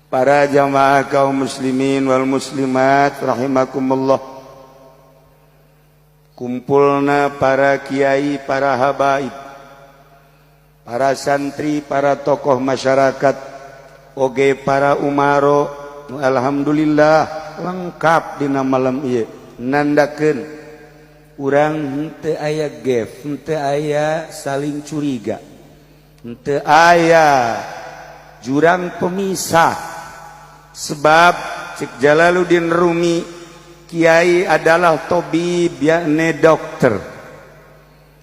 Para jamaah kaum muslimin wal muslimat rahimakumullah. Kumpulna para kiai, para habaib, para santri, para tokoh masyarakat, oge para umaro, alhamdulillah lengkap dina malam ieu. Nandakeun urang henteu aya gef, henteu aya saling curiga, henteu aya jurang pemisah. Sebab cek Jalaluddin Rumi, kiai adalah tobib, yakni dokter,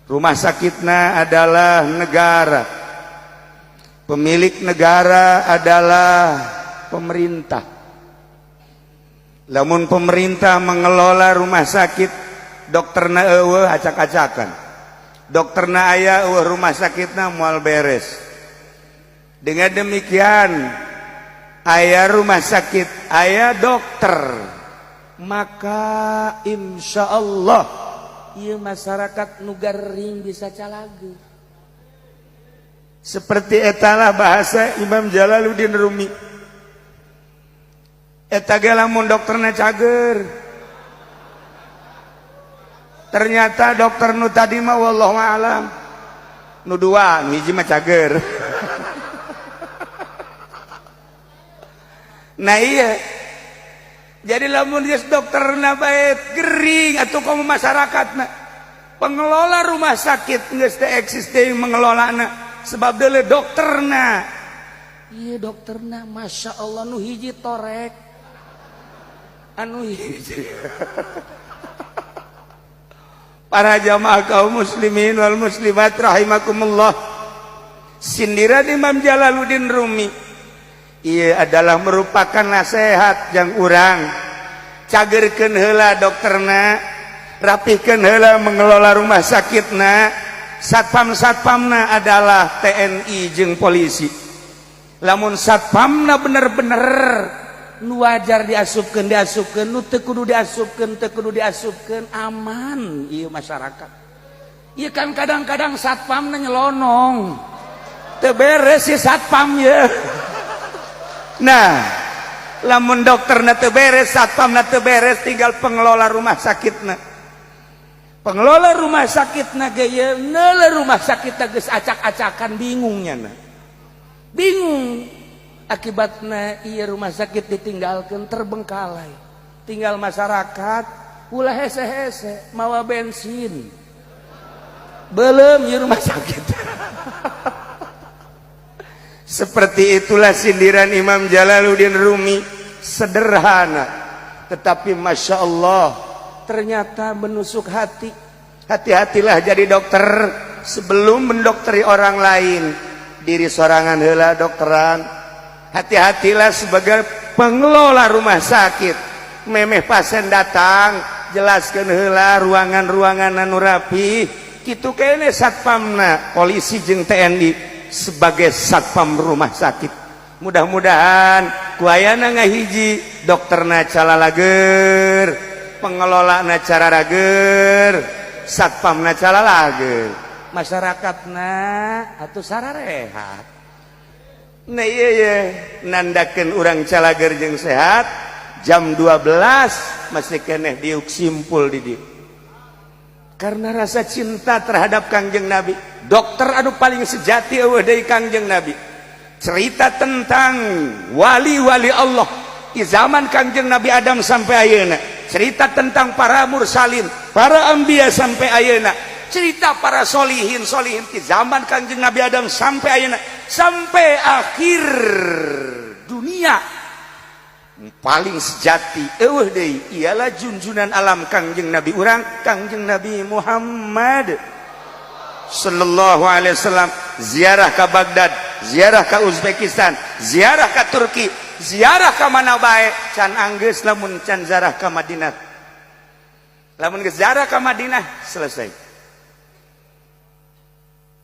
rumah sakitna adalah negara, pemilik negara adalah pemerintah. Lamun pemerintah mengelola rumah sakit, dokterna euweuh, acak-acakan. Dokterna aya, euweuh rumah sakitna, moal beres. Dengan demikian, aya rumah sakit, aya dokter, maka insya Allah ieu masyarakat nu garing bisa calage. Seperti etalah bahasa Imam Jalaluddin Rumi. Eta ge lamun dokterna cager. Ternyata dokter nu tadi mah, wallahu alam, nu dua, nu hiji mah cager. Nah iya, jadi lamun geus dokterna bae gering atuh komo masyarakatna. Pengelola rumah sakit geus teu eksis deui mengelolana sebab deuleu dokterna. Iya, dokterna masya Allah, nu hiji torek, anu hiji. Para jamaah kaum muslimin wal muslimat rahimakumullah, sindiran Imam Jalaluddin Rumi ia adalah merupakan nasihat yang urang cagerkeun heula dokterna, rapihkeun heula mengelola rumah sakitna. Satpam-satpamna adalah TNI jeung polisi. Lamun satpamna bener-bener nu wajar diasupkeun, diasupkeun, nu teu kudu diasupkeun, teu kudu diasupkeun, aman ieu masyarakat. Ieu kan kadang-kadang satpamna nyelonong, teu beres si satpam ye. Nah, lamun dokterna teu beres, satpamna teu beres, tinggal pengelola rumah sakitna. Pengelola rumah sakitna ge ye neuleuh rumah sakitna geus acak-acakan, bingungnya na. Bingung akibatna ieu rumah sakit ditinggalkan terbengkalai, tinggal masyarakat ulah hese-hese mawa bensin belum ieu rumah sakit. Seperti itulah sindiran Imam Jalaluddin Rumi, sederhana tetapi masya Allah ternyata menusuk hati. Hati-hatilah jadi dokter. Sebelum mendokteri orang lain, diri sorangan heula dokteran. Hati-hatilah sebagai pengelola rumah sakit, memeh pasien datang jelaskan heula ruangan-ruangan anu rapi kitu kene. Satpamna polisi jeung TNI sebagai satpam rumah sakit. Mudah-mudahan ku ayana ngahiji, dokterna calalager, pengelolana cararager, satpamna calalager, masyarakatna atau sararehat. Nah iya iya, nandakeun urang calager jeung sehat. Jam 12 masih keneh diuk simpul di dieu karena rasa cinta terhadap Kangjeng Nabi. Dokter anu paling sejati euweuh deui Kangjeng Nabi. Cerita tentang wali-wali Allah di zaman Kangjeng Nabi Adam sampai ayeuna, cerita tentang para mursalin, para anbiya sampai ayeuna, cerita para solihin solihin di zaman Kangjeng Nabi Adam sampai ayeuna, sampai akhir dunia, paling sejati euweuh deui ialah junjunan alam Kangjeng Nabi urang, Kangjeng Nabi Muhammad sallallahu alaihi wasallam. Ziarah ke Baghdad, ziarah ke Uzbekistan, ziarah ke Turki, ziarah ke mana bae, can anggeus lamun can ziarah ke Madinah. Lamun geus ziarah ke Madinah, selesai.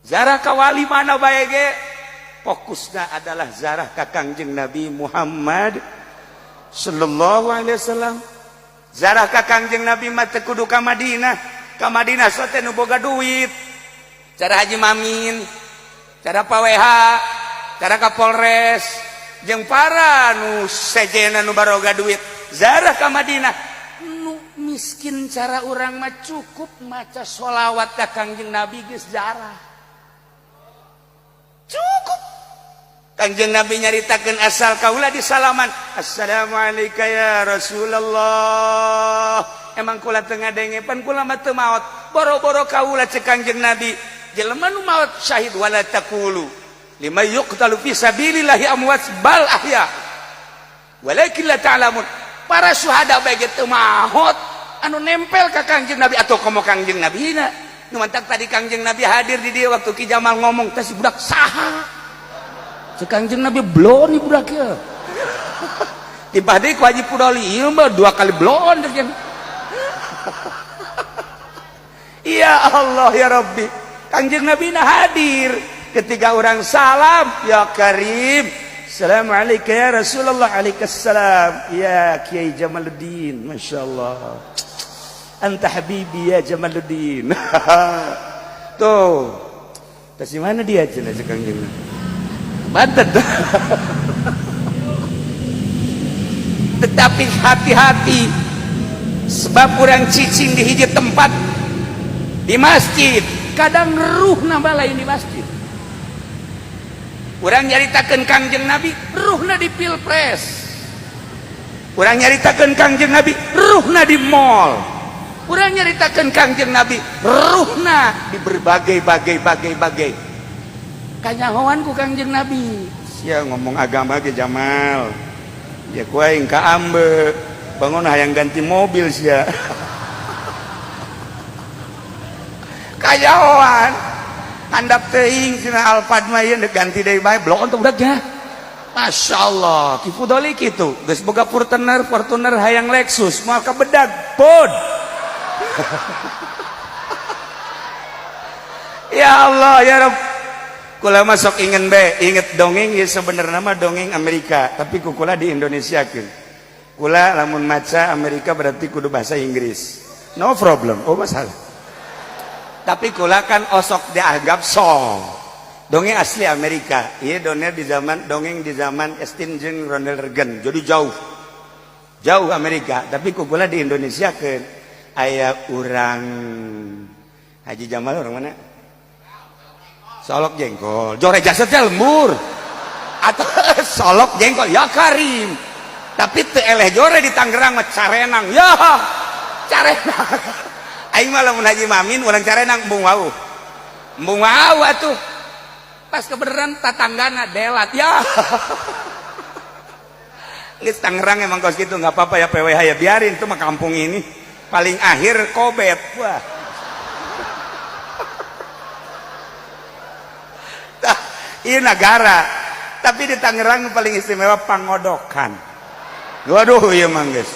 Ziarah ke wali mana bae ge, fokusna adalah ziarah ka Kangjeng Nabi Muhammad sallallahu alaihi wasallam. Ziarah ka Kangjeng Nabi mah teu kudu ka Madinah. Ka Madinah sote nu boga duit, cara Haji Mamin, cara Pak WH, cara Kapolres. Jeung para nu sejena nu baroga duit zarah ka Madinah. Nu miskin cara urang mah cukup maca sholawat ka Kangjeng Nabi geus zarah. Cukup. Kangjeng Nabi nyaritakeun asal kaula di salaman. Assalamualaikum ya Rasulullah. Emang kula teu ngadenge pan kula mah teu maot. Boro-boro kaula cek Kangjeng Nabi. Jelema nu maot syahid wala taqulu lima yuqtalu fi sabilillahi amwat bal ahya. Walakin la ta'lamun. Para syuhada bae ge teu maot anu nempel ka Kangjeng Nabi atau komo Kangjeng Nabi na. Nu mantak tadi Kangjeng Nabi hadir di dieu waktu Ki Jamal ngomong teh si budak saha? Cek Kangjeng Nabi blon ieu budak ieu. Timpah deui ku Haji Pudoli ieu mah dua kali blon cek. Ya Allah ya Rabbi. Kangjeng Nabi na hadir ketika orang salam ya Karim. Assalamualaikum ya Rasulullah. Alaikassalam ya Kiai Jamaluddin. Masya Allah. Anta habibi ya Jamaluddin. Tuh. Tas di mana dia cenah cek Kangjeng Nabi? Batet. Tetapi hati-hati sebab orang cicing di hiji tempat di masjid kadang ruh nambah lain di masjid. Urang nyaritakeun Kangjeng Nabi ruhna di pilpres. Urang nyaritakeun Kangjeng Nabi ruhna di mall. Urang nyaritakeun Kangjeng Nabi ruhna di berbagai bagai bagai bagai. Kanyahoan ku Kangjeng Nabi. Sia ngomong agama ge Jamal. Ya ku aing ka ambe. Bangun hayang ganti mobil sia. Kanyahoan. Handap teuing cenah Alphard mah ieu ganti deui bae blok untuk budaknya. Masya Allah, Ki Fudoli kitu. Geus boga Fortuner, Fortuner hayang Lexus, moal ka bedag pod. Ya Allah ya Rabb. Kula masuk ingin be, inget dongeng ya sebenarnya mah dongeng Amerika, tapi ku kula di Indonesia keun. Kula lamun maca Amerika berarti kudu bahasa Inggris. No problem, oh masalah. Tapi kula kan osok dianggap so. Dongeng asli Amerika. Iya dongeng di zaman dongeng di zaman Estin jeung Ronald Reagan. Jadi jauh. Jauh Amerika, tapi ku kula di Indonesia keun. Aya urang Haji Jamal orang mana? Solok jengkol, jore jasadnya lembur atau solok jengkol ya Karim, tapi teu eleh jore di Tangerang mah carenang ya carenang. Aing mah lamun Haji Mamin urang carenang embung wau atuh pas kebenaran tatanggana delat ya. Geus Tangerang emang kos gitu nggak apa-apa ya PWH ya biarin itu mah kampung ini paling akhir kobet wah. Ini negara, tapi di Tangerang paling istimewa pangodokan. Waduh, iya mang geus.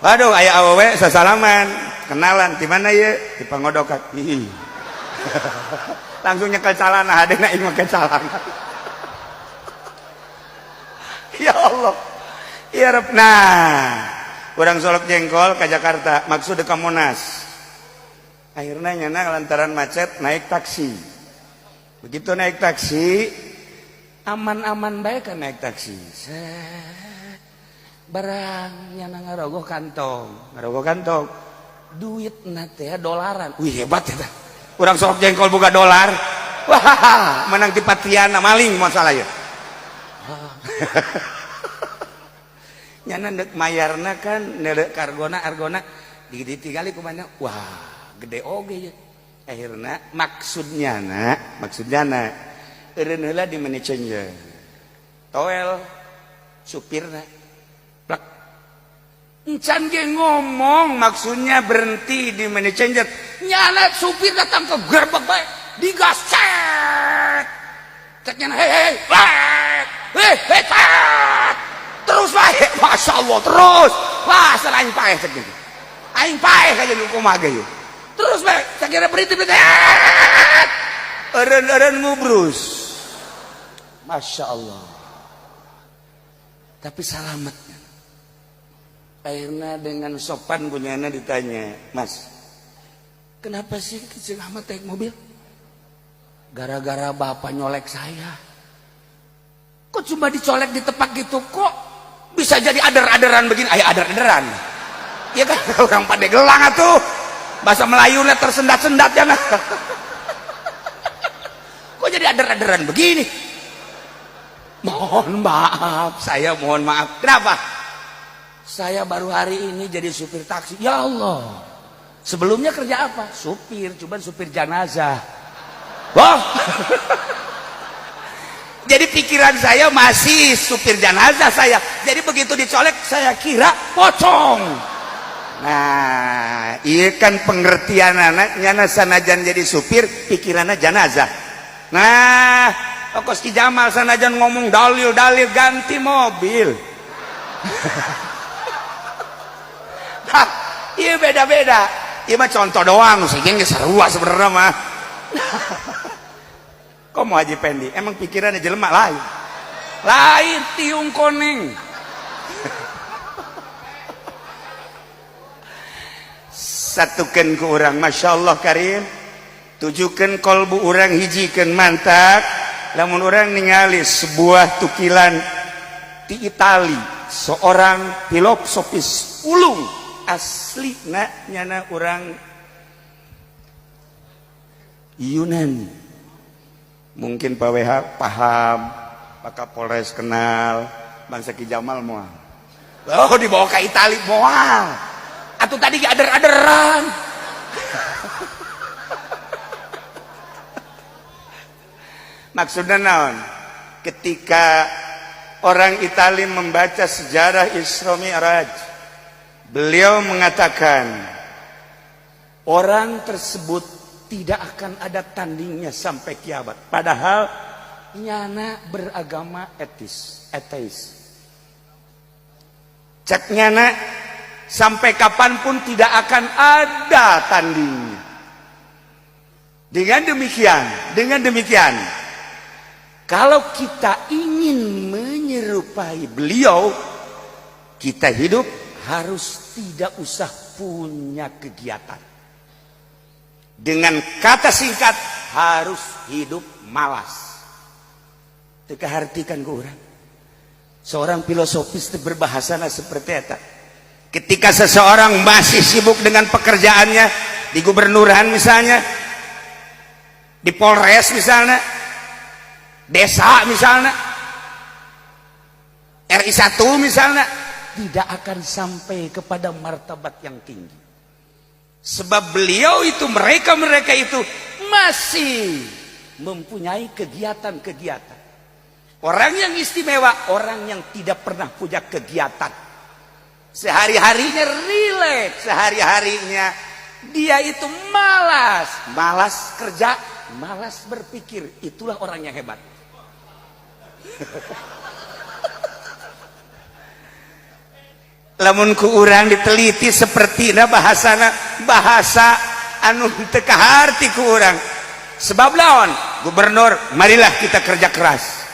Waduh, aya awewe sasalaman, kenalan di mana ieu? Di pangodokan. Ih. Langsung nyekel calana, hadena ieu make calana. Ya Allah. Ya Rabb. Nah, urang solok jengkol ke Jakarta, maksud ke Monas. Akhirnya nyana lantaran macet naik taksi. Begitu naik taksi, aman-aman baik kan naik taksi. Set. Barang nyana ngarogoh kantong, ngarogoh kantong. Duit na teh dolaran. Wih hebat ya. Urang sok jengkol buka dolar. Wah, menang di Patriana maling masalah ya. Nyana ndek mayarna kan ndek kargona argona ditinggali kumana. Wah, gede oge ya. Akhirna maksudnya nak, maksudnya nak eureun heula di money changer. Toel supirna plak. Encan ge ngomong maksudnya berhenti di money changer. Nyana supir datang ke gerbek bae, digas cet. Cek nyana hei hei, hei hei cet. Terus bae, Masya Allah terus. Wah, selain paeh cek gitu. Aing paeh ka jeung kumaha ge ieu. Terus bae, saya kira berhenti berhenti. Eureun-eureun ngubrus. Masya Allah. Tapi salametnya. Akhirnya dengan sopan punyana ditanya, Mas, kenapa sih Kiceng Ahmad naik mobil? Gara-gara bapak nyolek saya. Kok cuma dicolek ditepak gitu kok bisa jadi ader-aderan begini? Ayo ader-aderan. Ya kan orang Pandeglang atuh. Bahasa Melayunya tersendat-sendat ya nggak? Kok jadi ader-aderan begini? Mohon maaf, saya mohon maaf. Kenapa? Saya baru hari ini jadi supir taksi. Ya Allah. Sebelumnya kerja apa? Supir, cuman supir jenazah. Wah. Jadi pikiran saya masih supir jenazah saya. Jadi begitu dicolek saya kira pocong. Nah, iya kan pengertian anaknya sanajan jadi supir pikirannya jenazah. Nah, kos Ki Jamal sanajan ngomong dalil-dalil ganti mobil. Nah, iya beda-beda. Iya mah contoh doang, sih geus sarua sebenarnya mah. Kok mau Haji Pendi? Emang pikirannya jelema lain. Lain tiung koneng. Satukan ke orang, Masya Allah Karim. Tujukan kolbu orang hijikan mantap. Lamun orang ningali sebuah tukilan di Itali, seorang filosofis ulung asli na nyana orang Yunani. Mungkin Pak WH paham, Pak Kapolres kenal, bangsa Ki Jamal moal. Oh, dibawa ke Itali moal. Atau tadi ader-aderan. Maksudnya naon? Ketika orang Itali membaca sejarah Isra Mi'raj, beliau mengatakan orang tersebut tidak akan ada tandingnya sampai kiamat. Padahal nyana beragama etis, ateis. Cek nyana sampai kapanpun tidak akan ada tandingnya. Dengan demikian, kalau kita ingin menyerupai beliau, kita hidup harus tidak usah punya kegiatan. Dengan kata singkat, harus hidup malas. Teu kahartikan ku urang. Seorang filosofis teu berbahasana seperti eta. Ketika seseorang masih sibuk dengan pekerjaannya di gubernuran misalnya, di Polres misalnya, desa misalnya, RI 1 misalnya, tidak akan sampai kepada martabat yang tinggi. Sebab beliau itu, mereka-mereka itu masih mempunyai kegiatan-kegiatan. Orang yang istimewa, orang yang tidak pernah punya kegiatan. Sehari-harinya rileks, sehari-harinya dia itu malas, malas kerja, malas berpikir. Itulah orang yang hebat. Lamun ku urang diteliti sepertina bahasana, bahasa anu teu kaharti ku urang. Sebab lawan gubernur, marilah kita kerja keras.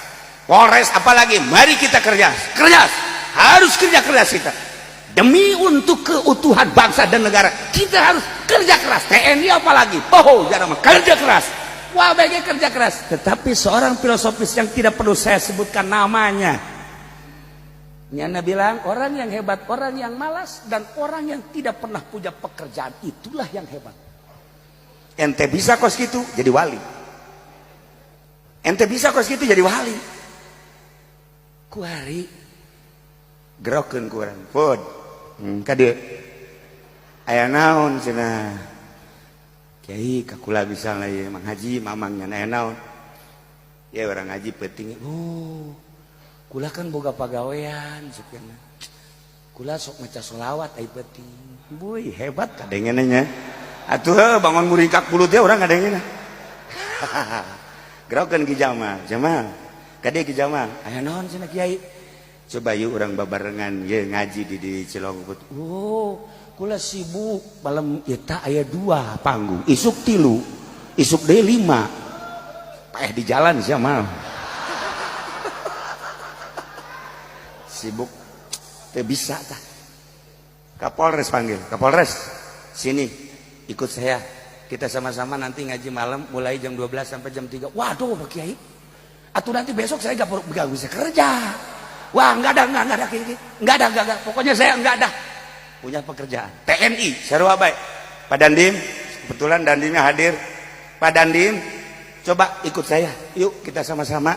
Polres apalagi, mari kita kerja keras. Harus kerja keras kita. Demi untuk keutuhan bangsa dan negara, kita harus kerja keras. TNI apalagi, oh jangan kerja keras. Wah, BG kerja keras. Tetapi seorang filosofis yang tidak perlu saya sebutkan namanya, nyana bilang orang yang hebat, orang yang malas, dan orang yang tidak pernah punya pekerjaan, itulah yang hebat. Ente bisa kos gitu jadi wali. Ente bisa kos gitu jadi wali. Kuari gerokeun ku urang. Pud. Kadieu. Aya naon cenah? Kiai kakula bisa lah ieu Mang Haji mamang nya aya naon? Ya orang ngaji penting. Oh, kula kan boga pagawean cenah. Kula sok maca sholawat ai penting. Buih hebat kadengena nya. Atuh heuh bangun muringkak bulu teh urang kadengena. Gerokeun Ki Jamal, Jamal. Kadieu Ki Jamal, aya naon cenah Kiai? Coba yuk urang babarengan ye ngaji di Cilongput. Oh, kula sibuk malam eta aya 2 panggung, isuk 3, isuk deui 5. Paeh di jalan sia mah. Sibuk teu bisa tah. Kapolres panggil, Kapolres sini ikut saya. Kita sama-sama nanti ngaji malam mulai jam 12 sampai jam 3. Waduh, Pak Kiai. Atau nanti besok saya gak bisa kerja. Wah, nggak ada, nggak ada, nggak ada, nggak ada. Pokoknya saya nggak ada. Punya pekerjaan. TNI, sarua bae. Pak Dandim, kebetulan Dandimnya hadir. Pak Dandim, coba ikut saya. Yuk, kita sama-sama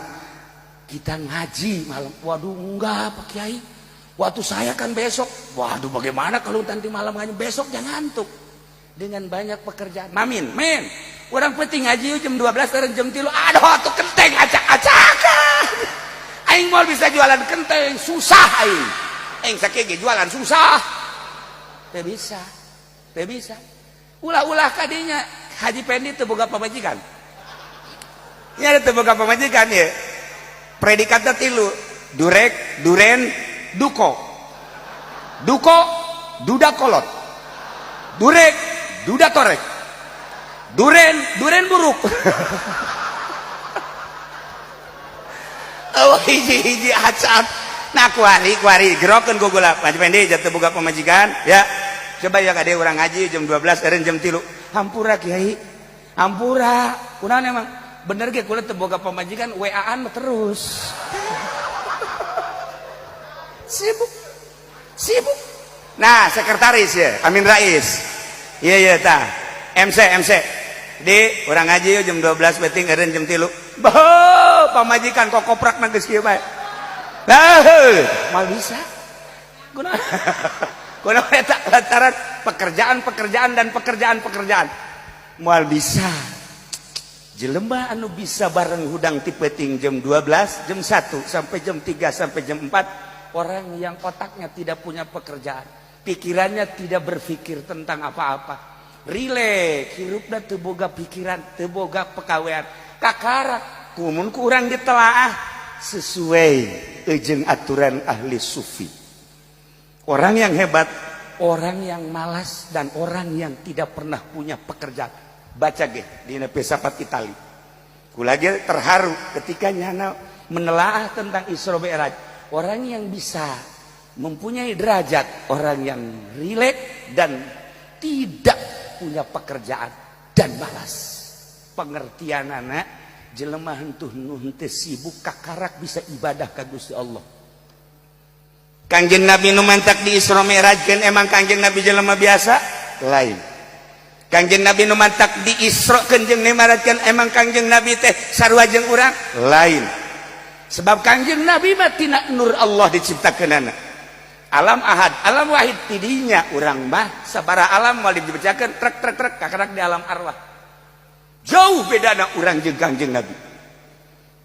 kita ngaji malam. Waduh, enggak, Pak Kiai. Waktu saya kan besok. Waduh, bagaimana kalau nanti malam ngaji, besok jangan ngantuk. Dengan banyak pekerjaan. Mamin, men. Orang penting ngaji jam 12 sekarang jam 3. Aduh, tuh kenteng acak-acakan. Aing mau bisa jualan kenteng, susah aing. Aing sakit jualan susah. Teu bisa. Teu bisa. Ulah-ulah kadinya Haji Pendi teu boga pamajikan. Ya, teu boga pamajikan ya. Predikatnya tilu. Durek, duren, duko. Duko, duda kolot. Durek, duda torek. Duren, duren buruk. Oh, hiji-hiji acap. Nah, kuari kuari gerokeun ku gula. Haji Pendi jatuh boga pamajikan ya. Coba ya kade urang ngaji jam 12 eureun jam 3. Hampura, Kiai. Hampura. Kunaon emang? Bener ge kula teu boga pamajikan, WA-an terus. Sibuk. Sibuk. Nah, sekretaris ya, Amin Rais. Iya iya tah. MC MC. Di urang ngaji jam 12 peuting eureun jam 3. Boh, pamajikan kok koprak nang geus kieu bae. Lah, Mal bisa. Kunaon? Kunaon eta lantaran pekerjaan-pekerjaan dan pekerjaan-pekerjaan. Moal bisa. Jelema anu bisa bareng hudang ti peuting jam 12, jam 1 sampai jam 3 sampai jam 4, orang yang otaknya tidak punya pekerjaan, pikirannya tidak berpikir tentang apa-apa. Rileks, hirupna teu boga pikiran, teu boga pekawean. Kakara kumun ku urang ditelaah sesuai jeung aturan ahli sufi. Orang yang hebat, orang yang malas dan orang yang tidak pernah punya pekerjaan. Baca ge dina filsafat Itali. Kula ge terharu ketika nyana menelaah tentang Isra Mi'raj. Orang yang bisa mempunyai derajat, orang yang rileks dan tidak punya pekerjaan dan malas. Pengertian anak jelema hentuh nu henteu sibuk kakarak bisa ibadah ka Gusti Allah. Kangjeng Nabi nu mantak di Isra Mi'rajkeun, emang Kangjeng Nabi jelema biasa? Lain. Kangjeng Nabi nu mantak di Isra jeung Mi'rajkeun, emang Kangjeng Nabi teh sarua jeung urang? Lain. Sebab Kangjeng Nabi mah tina nur Allah diciptakeunana. Alam ahad, alam wahid, tidinya urang mah sabara alam moal dibejakeun, trek trek trek kakarak di alam arwah. Jauh bedana urang jeung Kangjeng Nabi.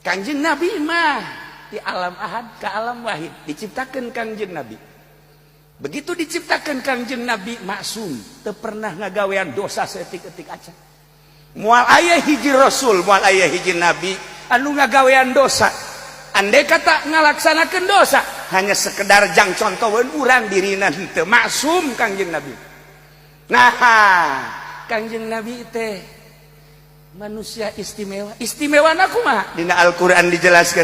Kangjeng Nabi mah di alam ahad ke alam wahid diciptakan Kangjeng Nabi. Begitu diciptakan Kangjeng Nabi maksum, teu pernah ngagawean dosa seetik-etik acan. Moal aya hiji rasul, moal aya hiji nabi anu ngagawean dosa. Andai kata ngalaksanakeun dosa, hanya sekedar jang contoheun urang dirina henteu maksum Kangjeng Nabi. Nah, Kangjeng Nabi teh manusia istimewa. Istimewa kumaha? Dina Al-Qur'an dijelaskan,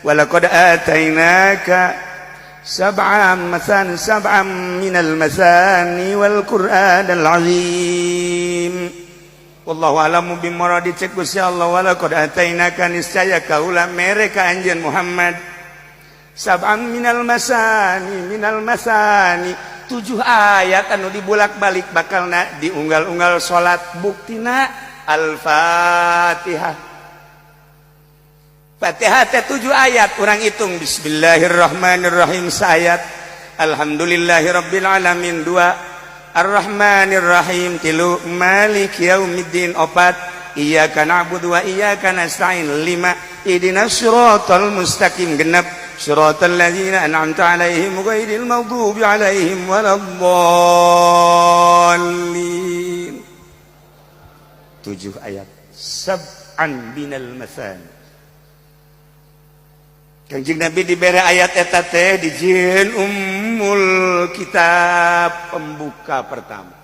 walaqad atainaka sab'am masan sab'am minal masani wal Qur'anal azim. Wallahu a'lamu bimuradi. Cek Gusti Allah, walaqad atainaka, niscaya kaula mere ka anjeun Muhammad, sab'am minal masani, minal masani, tujuh ayat anu dibulak-balik bakalna diunggal-unggal salat, buktina Al-Fatihah. Fatihah teh tujuh ayat, urang hitung. Bismillahirrahmanirrahim saayat, Alhamdulillahirabbil alamin dua, Arrahmanirrahim tilu, Malik yaumiddin opat, Iyyaka na'budu wa iyyaka nasta'in lima, Ihdinas siratal mustaqim genep, siratal ladzina an'amta alaihim ghairil maghdubi alaihim waladdallin. Tujuh ayat, sab'an minal masani. Kanjeng Nabi diberi ayat eta teh dijieun ummul kitab, pembuka pertama.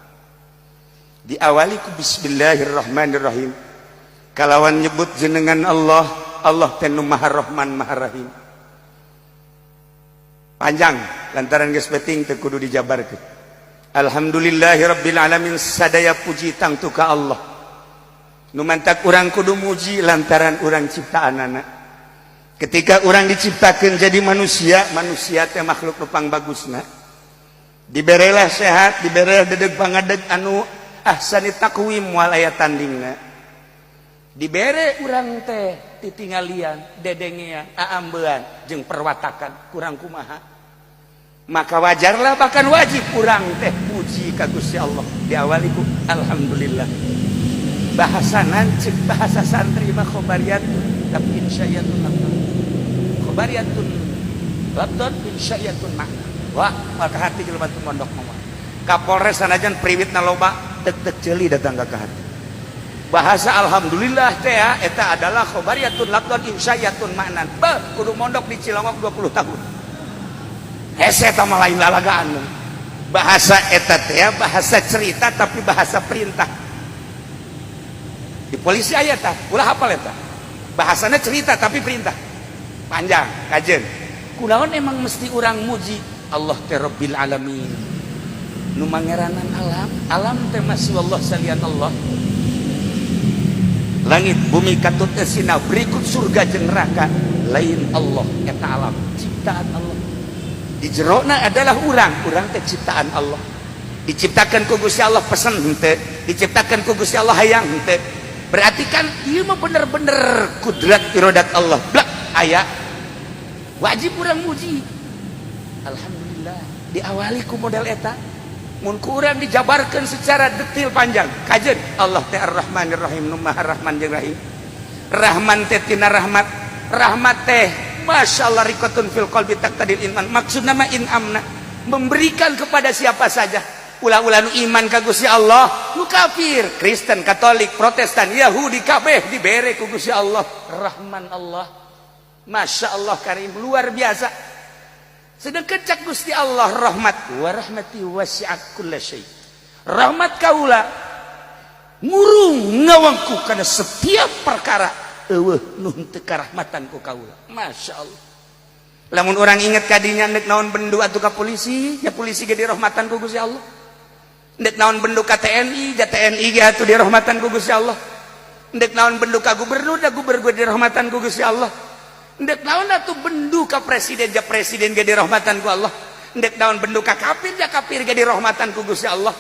Diawali ku bismillahirrahmanirrahim. Kalawan nyebut jenengan Allah, Allah teh nu Maha Rahman Maha Rahim. Panjang lantaran geus penting teu kudu dijabarkeun. Alhamdulillahirabbil alamin, sadaya puji tangtu ka Allah. Nu mantak urang kudu muji lantaran urang ciptaanana. Ketika orang diciptakan jadi manusia, manusia teh makhluk nu pangbagusna. Diberelah sehat, diberelah dedeg pangadeg anu ahsani taqwim, moal aya tandingna. Dibere urang teh titingalian, dedengean, aambean jeung perwatakan kurang kumaha. Maka wajarlah, bahkan wajib urang teh puji ka Gusti Allah. Diawali ku alhamdulillah. Bahasa nancik, bahasa santri mah khobariyatun tapi insya'iyatun lafdhon. Khobariyatun lafdhon, insya'iyatun makna. Wah, maka hati jelema teu mondok mah. Kapolres sanajan priwitna loba, tek-tek ceuli datang ka hati. Bahasa alhamdulillah teh ya, eta adalah khobariyatun lafdhon, insya'iyatun makna. Bah, kudu mondok di Cilongok 20 tahun. Hese eta mah lain lalagaan. Bahasa eta teh ya, bahasa cerita tapi bahasa perintah. Di polisi aya tah, ulah hafal eta. Bahasanya cerita tapi perintah. Panjang, kajen. Kunaon emang mesti urang muji Allah teh Rabbil alamin. Nu mangeranan alam, alam teh masih Allah salian Allah. Langit bumi katut esina berikut surga jeung neraka lain Allah, eta alam ciptaan Allah. Di jerona adalah urang, urang teh ciptaan Allah. Diciptakan ku Gusti Allah pesen henteu, diciptakan ku Gusti Allah hayang henteu. Berarti kan ieu mah bener-bener kudrat irodat Allah. Blak aya wajib urang muji. Alhamdulillah diawali ku model eta. Mun ku urang dijabarkan secara detail panjang. Kajen Allah teh Ar-Rahmanir Rahim, nu Maha Rahman jeung Rahim. Rahman teh tina rahmat. Rahmat teh Masya Allah riqatun fil qalbi taqtadil iman. Maksudna mah inamna, memberikan kepada siapa saja. Ulah-ulah nu iman ka Gusti Allah, nu kafir, Kristen, Katolik, Protestan, Yahudi, kabeh dibere ku Gusti Allah. Rahman Allah. Masya Allah karim, luar biasa. Sedangkan cak Gusti Allah rahmat wa rahmati wasi'at kulla syai. Rahmat kaula ngurung ngawangku karena setiap perkara, eueuh nu henteu karahmatan ku kaula. Masya Allah. Lamun orang inget kadinya, nek naon bendu atuh ka polisi, ya polisi ge dirahmatan ku Gusti Allah. Nek naon bendu ka TNI, ja TNI ge atuh dirahmatan ku Gusti Allah. Nek naon bendu ka gubernur, da gubernur dirahmatan ku Gusti Allah. Ndek naon atuh bendu ka presiden, ja presiden ge dirahmatan ku Allah. Ndek naon bendu ka kafir, ja kafir ge dirahmatan ku Gusti Allah.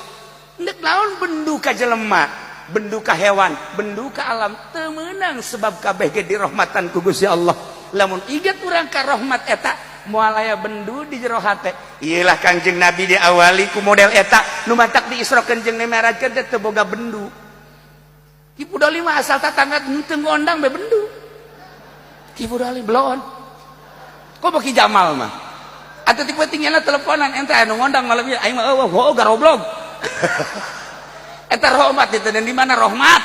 Ndek naon bendu ka jelema, bendu ka hewan, bendu ka alam, teu meunang, sebab kabeh ge dirahmatan ku Gusti Allah. Lamun inget urang ka rahmat eta, moal aya bendu di jero hate. Iyalah Kangjeng Nabi diawali ku model eta, nu matak di Isra jeung Mi'rajkeun teh teu boga bendu. Ki Pudoli mah asal tatangga henteu ngondang be bendu. Ki Pudoli belon. Kok baki Jamal mah? Atau tipe tinggalna teleponan ente anu ngondang malam ieu, aing mah eueuh, oh garoblog. Eta rahmat itu, dan di mana rahmat?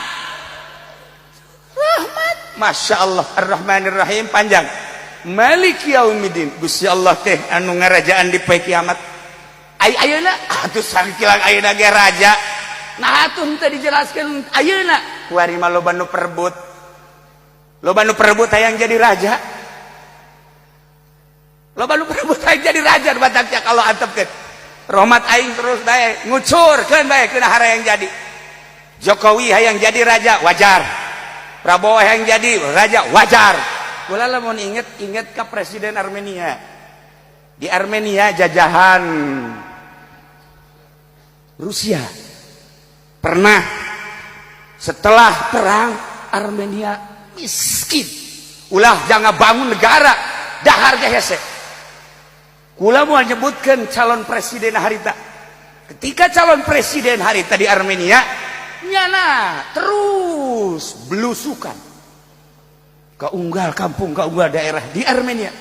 Rahmat. Masya Allah Ar-Rahmanir Rahim panjang. Malik Yaumiddin. Gusti Allah teh anu ngarajaan di poe kiamat. Ai ayeuna atuh sangkilang ayeuna ge raja. Nah, atuh henteu dijelaskeun ayeuna. Kuari mah loba nu perebut. Loba nu perebut hayang jadi raja. Loba nu perebut hayang jadi raja, batak kalau antepkeun. Rahmat aing terus bae ngucurkeun bae keuna hayang jadi. Jokowi hayang jadi raja wajar. Prabowo hayang jadi raja wajar. Kula lamun inget, inget ke presiden Armenia. Di Armenia jajahan Rusia. Pernah setelah perang Armenia miskin. Ulah jangan bangun negara, dahar ge hese. Kula mau nyebutkan calon presiden harita. Ketika calon presiden harita di Armenia, nyana terus belusukan ke unggal kampung, ke unggal daerah di Armenia.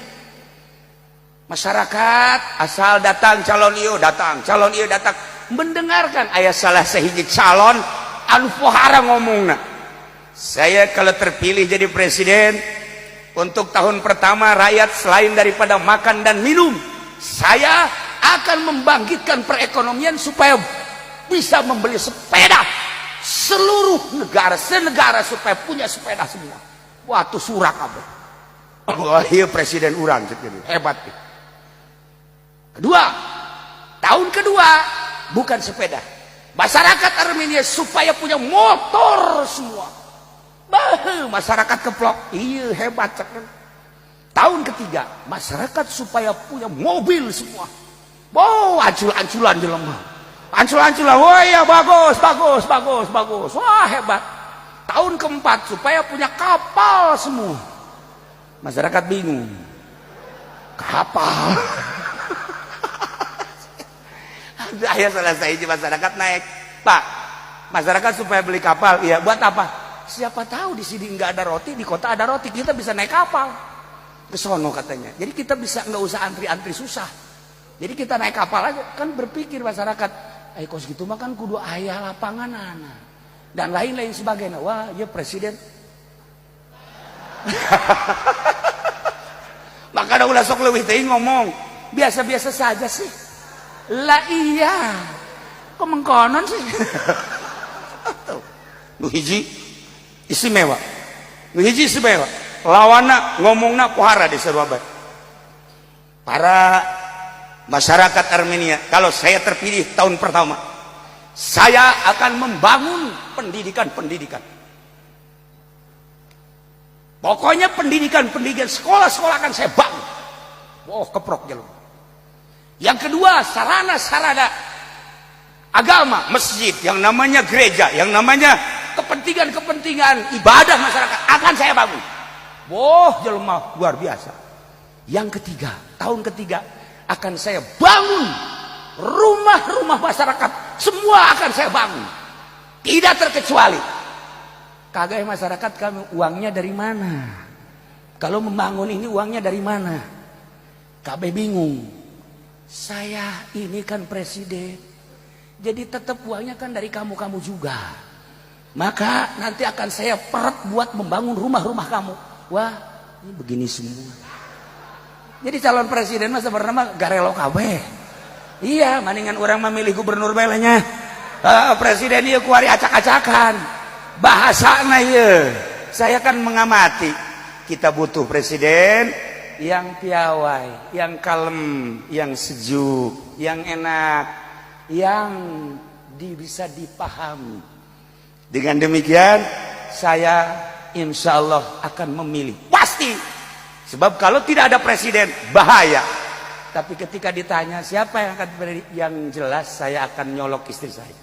Masyarakat asal datang calon ieu datang, calon ieu datang, mendengarkan aya salah sahiji calon anu pohara ngomongna. Saya kalau terpilih jadi presiden, untuk tahun pertama rakyat selain daripada makan dan minum, saya akan membangkitkan perekonomian supaya bisa membeli sepeda seluruh negara, senegara supaya punya sepeda semua. Wah, tuh surak apa? Wah, iya presiden urang hebat. Kedua, tahun kedua bukan sepeda. Masyarakat Armenia supaya punya motor semua. Bah, masyarakat keplok. Iya hebat cek. Tahun ketiga, masyarakat supaya punya mobil semua. Wow, ancul-anculan jelema. Ancul-anculan, wah ya bagus, bagus, bagus, bagus. Wah hebat. Tahun keempat supaya punya kapal semua. Masyarakat bingung. Kapal. Ayo selesai masyarakat naik. Pak, masyarakat supaya beli kapal, iya buat apa? Siapa tahu di sini nggak ada roti, di kota ada roti, kita bisa naik kapal ke sono katanya. Jadi kita bisa nggak usah antri-antri susah. Jadi kita naik kapal aja. Kan berpikir masyarakat, eh kos gitu mah kan kudu aya lapangan anak dan lain-lain sebagainya. Wah, ya presiden. Makanya ulah sok leuwih teuing ngomong. Biasa-biasa saja sih. Lah iya. Kok mengkonon sih? Nu hiji istimewa. Nu hiji istimewa. Lawana ngomongna pohara di sarua bae. Para masyarakat Armenia, kalau saya terpilih tahun pertama, saya akan membangun pendidikan-pendidikan. Pokoknya pendidikan-pendidikan sekolah-sekolah akan saya bangun. Oh, keprok jalur. Yang kedua, sarana-sarana agama, masjid, yang namanya gereja, yang namanya kepentingan-kepentingan ibadah masyarakat akan saya bangun. Wah, jelema luar biasa. Yang ketiga, tahun ketiga akan saya bangun rumah-rumah masyarakat, semua akan saya bangun. Tidak terkecuali. Kagak masyarakat kami uangnya dari mana? Kalau membangun ini uangnya dari mana? Kabeh bingung. Saya ini kan presiden. Jadi tetap uangnya kan dari kamu-kamu juga. Maka nanti akan saya peret buat membangun rumah-rumah kamu. Wah, ini begini semua. Jadi calon presiden mah sebenarnya mah garelo kabeh. Iya, mendingan orang memilih gubernur belanya. Presiden ieu kuari acak-acakan. Bahasana ieu. Saya kan mengamati. Kita butuh presiden yang piawai, yang kalem, yang sejuk, yang enak, yang bisa dipahami. Dengan demikian, saya insya Allah akan memilih. Pasti. Sebab kalau tidak ada presiden, bahaya. Tapi ketika ditanya siapa yang akan beri, yang jelas saya akan nyolok istri saya.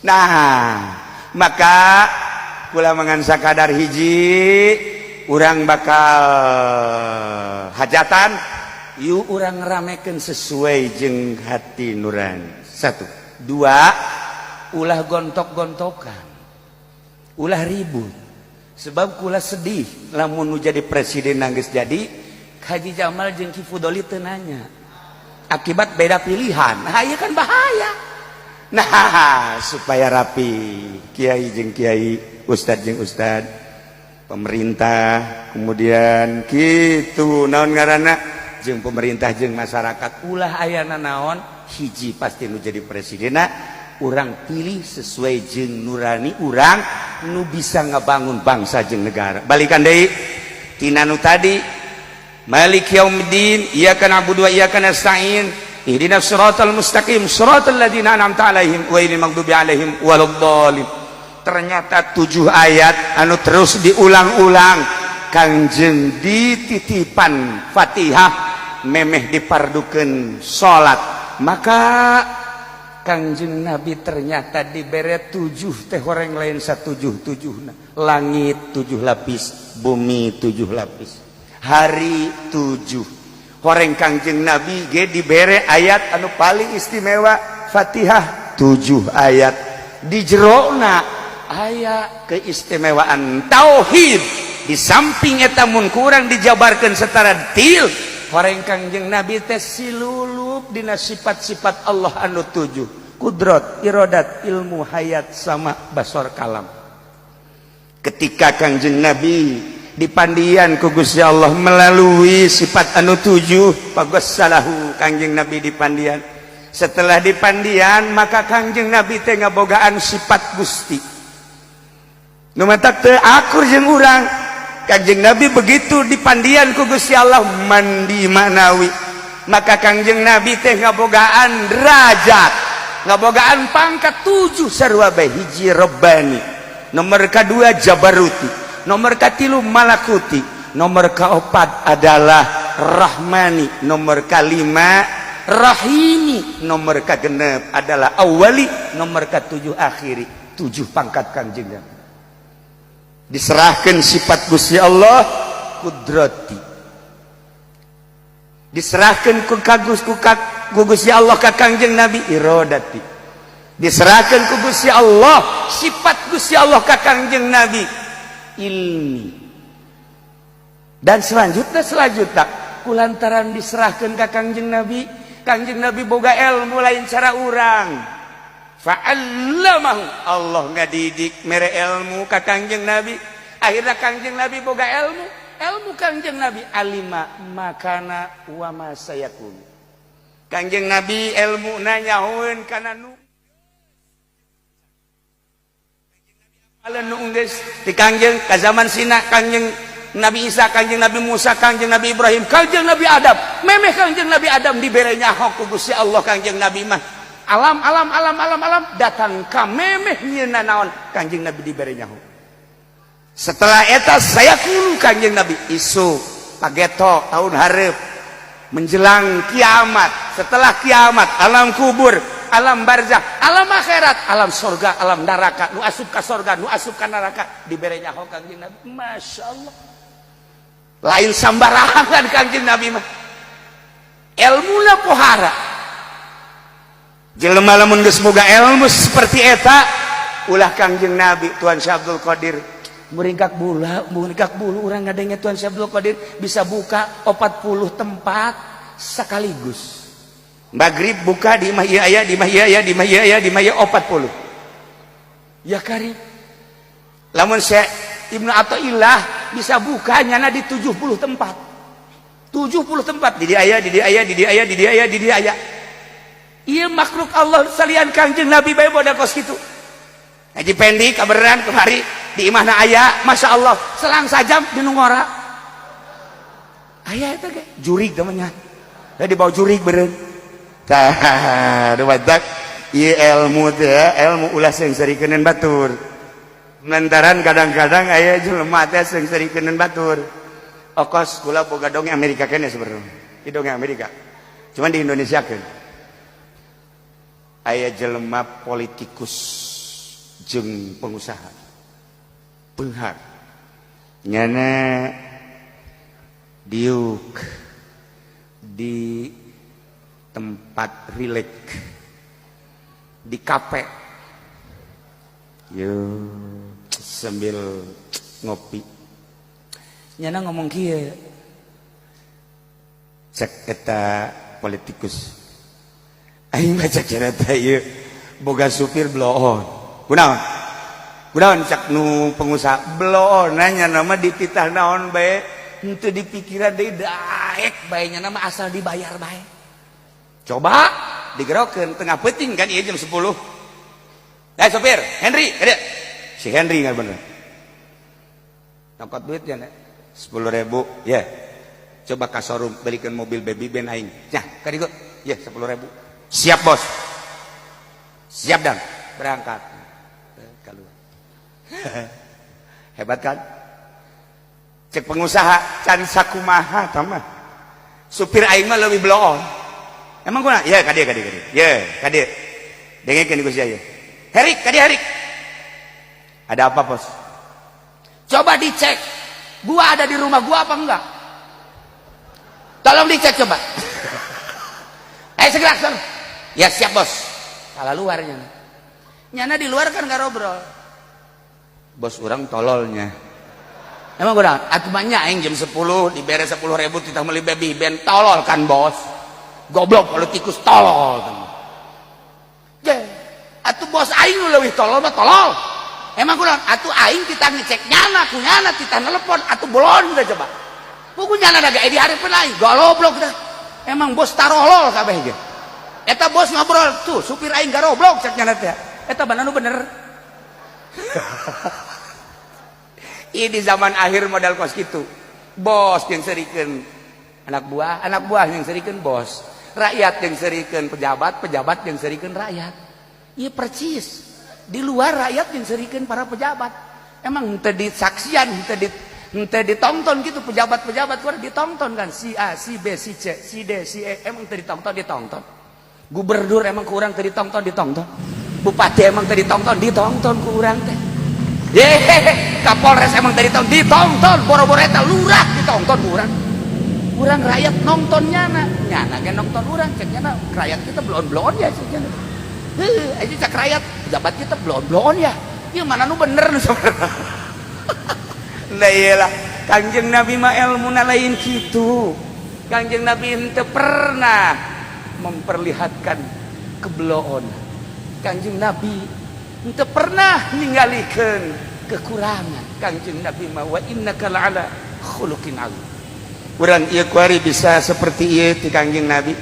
Nah, maka kula mangan sakadar hiji urang bakal hajatan yuk urang ramekeun sesuai jeung hati nurani. Satu, dua, ulah gontok-gontokan, ulah ribut. Sebab kula sedih lamun nu jadi presiden nangis jadi Haji Jamal jeung Ki Fudoli teu nanya. Akibat beda pilihan. Nah, ieu kan bahaya. Nah, supaya rapi kiai jeung kiai, ustad jeung ustad, pemerintah, kemudian gitu naon ngaranna jeung pemerintah jeung masyarakat ulah ayana naon hiji pasti nu jadi presidenna urang pilih sesuai jeung nurani urang nu bisa ngebangun bangsa jeung negara. Balikan deui tina nu tadi, Malik yaumiddin, iyyaka na'budu wa iyyaka nasta'in, ihdinas siratal mustaqim, siratal ladzina an'amta 'alaihim ghairil maghdubi 'alaihim waladdallin. Ternyata 7 ayat anu terus diulang-ulang Kangjeng dititipan Fatihah memeh dipardukeun salat. Maka Kangjeng Nabi ternyata dibere 7 teh horeng lain satujuh-tujuhna. Langit 7 lapis, bumi 7 lapis, hari 7. Horeng Kangjeng Nabi ge dibere ayat anu paling istimewa Fatihah 7 ayat. Di jerona aya keistimewaan tauhid. Di samping eta mun kurang dijabarkan secara detail, horeng Kangjeng Nabi teh silulup dina sifat-sifat Allah anu 7, kudrat, irodat, ilmu, hayat, sama basor, kalam. Ketika Kangjeng Nabi dipandian ku Gusti Allah melalui sifat anu 7, pagossalahu Kangjeng Nabi dipandian. Setelah dipandian maka Kangjeng Nabi teh ngabogaan sifat Gusti. Nu matak teu akur jeung urang. Kangjeng Nabi begitu dipandian ku Gusti Allah mandi manawi, maka Kangjeng Nabi teh ngabogaan derajat, ngabogaan pangkat 7 sarua bae. Hiji Rabbani, Nomor kedua Jabaruti, nomor katilu Malakuti, nomor keempat adalah Rahmani, nomor kelima Rahimi, nomor kegenep adalah Awali, nomor ketujuh Akhiri. Tujuh pangkat Kanjeng Nabi. Diserahkan sifat Gusti Allah kudrati, diserahkan ku kagus ku Gusti Allah ka Kangjeng Nabi irodati, diserahkan ku Gusti Allah sifat Gusti Allah ka Kangjeng Nabi ilmi, dan selanjutnya selanjutnya kulantaran diserahkan ka Kangjeng Nabi, Kangjeng Nabi boga ilmu lain cara urang. Fa'allamahu, Allah ngadidik mere ilmu ka Kangjeng Nabi. Akhirnya Kangjeng Nabi boga ilmu. Ilmu Kangjeng Nabi alima makana wa ma sayakun. Kangjeng Nabi ilmu nanyahoeun kana nu nu geus di Kangjeng ka zaman Sina, Kangjeng Nabi Isa, Kangjeng Nabi Musa, Kangjeng Nabi Ibrahim, Kangjeng Nabi Adam. Memeh Kangjeng Nabi Adam dibere nyaho ku Gusti Allah. Kangjeng Nabi mah alam alam alam alam alam datang ka memeh nyieun naon, Kangjeng Nabi dibere nyaho. Setelah eta saya kulu Kangjeng Nabi isu pageto tahun hareup menjelang kiamat, setelah kiamat, alam kubur, alam barzah, alam akhirat, alam sorga, alam neraka, nu asup ka sorga, nu asup ka neraka, dibere nyaho Kangjeng Nabi. Masya Allah, lain sambarangan Kangjeng Nabi mah ilmuna pohara. Jelema lamun geus boga ilmu seperti eta, ulah Kangjeng Nabi, Tuan Syekh Abdul Qadir muringkak bulu, muringkak bulu urang ngadenge Tuan Syekh Abdul Qadir bisa buka 40 tempat sekaligus. Maghrib buka di imah ieu aya, di imah ieu aya, di imah ieu aya, di imah ieu 40. Ya kari. Lamun Syekh Ibnu Athaillah bisa buka nyana di 70 tempat. 70 tempat di dia aya, di dia aya, di dia aya, di dia aya, di dia aya. Ieu makhluk Allah salian Kangjeng Nabi bae boda kos kitu. Haji Pendi kabeneran kemari di imahna aya, Masya Allah, selang sajam di nu ngora. Aya eta ge, jurig namanya. Da dibawa jurig beureun. Tah, aduh badak ieu ilmu teh, ilmu ulah seungseurikeun batur. Lantaran kadang-kadang aya jelema teh seungseurikeun batur. Okos kula boga dongeng Amerika kene sebenarnya. Di dongeng Amerika. Cuman di Indonesia kan. Aya jelema politikus jeung pengusaha. Beunghar. Nyana diuk di tempat rileks di kafe yo sambil ngopi, nyana ngomong kieu, cek eta politikus, "Aing baca cerita ieu boga supir bloon." "Kunaon, kunaon?" cak nu pengusaha. "Bloon nanya nama dititah naon bae henteu dipikiran deui, daek bae nya nama asal dibayar bae." Coba digerokeun tengah peuting kan ieu jam 10. "Eh, sopir, Henry, ada." Si Henry nggak bener. Nyokot duitnya, nek. 10.000, ya. "Coba ka showroom belikan mobil baby ben aing." "Ya, kadieu. Ya, 10.000." "Siap, Bos." "Siap dan berangkat." Keluar. Hebat kan? Cek pengusaha, "Can sakumaha tama. Supir aing mah leuwih bloon." "Emang kunaon?" "Ya, kadieu, kadieu, kadieu. Ya, kadieu. Dengekeun ku sia." "Herik, kadieu Herik." "Ada apa, Bos?" Coba dicek. Gua ada di rumah gua apa enggak? Tolong dicek coba. Eh, segera, sana. "Ya, siap, Bos." Salah luarnya. Nyana di luar kan gak ngobrol. "Bos urang tololnya." "Emang gua atuh banyak aing jam 10 dibere 10.000 kita beli baby ben, tolol kan bos. Goblok politikus tolol." "Je, atuh bos aing nu leuwih tolol mah tolol." "Emang kurang atuh aing kita ngecek nyana ku nyana kita nelpon, atuh bolon udah coba. Buku nyana da di hareupeun aing goblok dah. Emang bos tarolol kabeh ge." Eta bos ngobrol tuh, "Supir aing garoblok," cek nyana teh. Eta bananu bener. Ini zaman akhir modal kos gitu. Bos yang serikeun anak buah, anak buah yang serikeun bos, rakyat yang serikeun pejabat, pejabat yang serikeun rakyat. Iya percis. Di luar rakyat yang serikeun para pejabat. Emang henteu disaksian, henteu ditonton gitu pejabat-pejabat kurang ditonton kan, si A, si B, si C, si D, si E, emang teu ditonton? Ditonton. Gubernur emang kurang teu ditonton? Ditonton. Bupati emang teu ditonton? Ditonton ku urang teh. Yehehe, Kapolres emang teu ditonton? Ditonton. Boro-boro eta, lurah ditonton ku urang. Urang rakyat nonton nyana, nyana ge nonton urang. Cek nyana, rakyat kita bloon-bloon ya, cek nyana. Heuh, aja cek rakyat, pejabat kita bloon-bloon ya. Ieu mana nu bener nu sebenarnya? Nah, iyalah, Kangjeng Nabi mah ilmuna lain kitu. Kangjeng Nabi henteu pernah memperlihatkan kebloon. Kangjeng Nabi henteu pernah ninggalikeun kekurangan. Kangjeng Nabi mah wa innaka la'ala khuluqin azim. Urang ieu kuari bisa seperti ieu ti Kangjeng Nabi.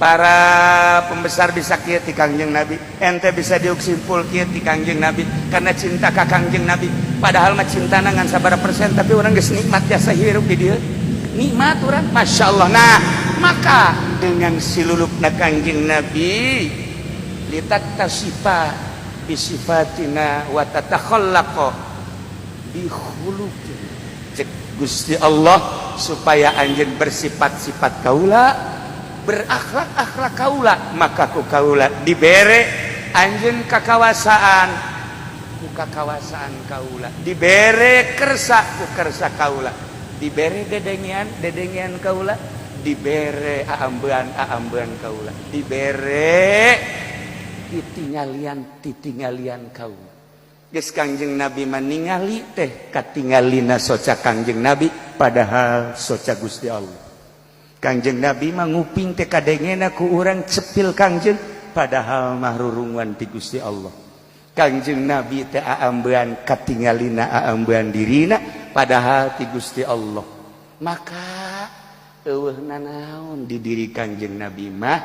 Para pembesar bisa kieu ti Kangjeng Nabi. Ente bisa diuk simpul kieu ti Kangjeng Nabi karena cinta ka Kangjeng Nabi. Padahal mah cintana ngan sabaraha persen, tapi urang geus nikmat jasa hirup di dieu. Nikmat urang, Masya Allah. Nah, maka dengan silulupna Kangjeng Nabi, litattasifa bisifatina wa tatakhallaqa bi khuluqin. Cek Gusti Allah, supaya anjeun bersifat-sifat kaula, berakhlak-akhlak kaula, maka ku kaula dibere anjeun kakawasaan, ku kakawasaan kaula dibere kersa, ku kersa kaula dibere dedengean, dedengean kaula dibere aambean, aambean kaula dibere titingalian, titingalian kaula. Geus Kangjeng Nabi meningali teh katingalina soca Kangjeng Nabi, padahal soca Gusti Allah. Kangjeng Nabi mah nguping teh kadengena ku urang cepil Kangjeng, padahal mah rurungan ti Gusti Allah. Kangjeng Nabi teh aambean katingalina aambean dirina, padahal ti Gusti Allah. Maka eueuh nanaon di diri Kangjeng Nabi mah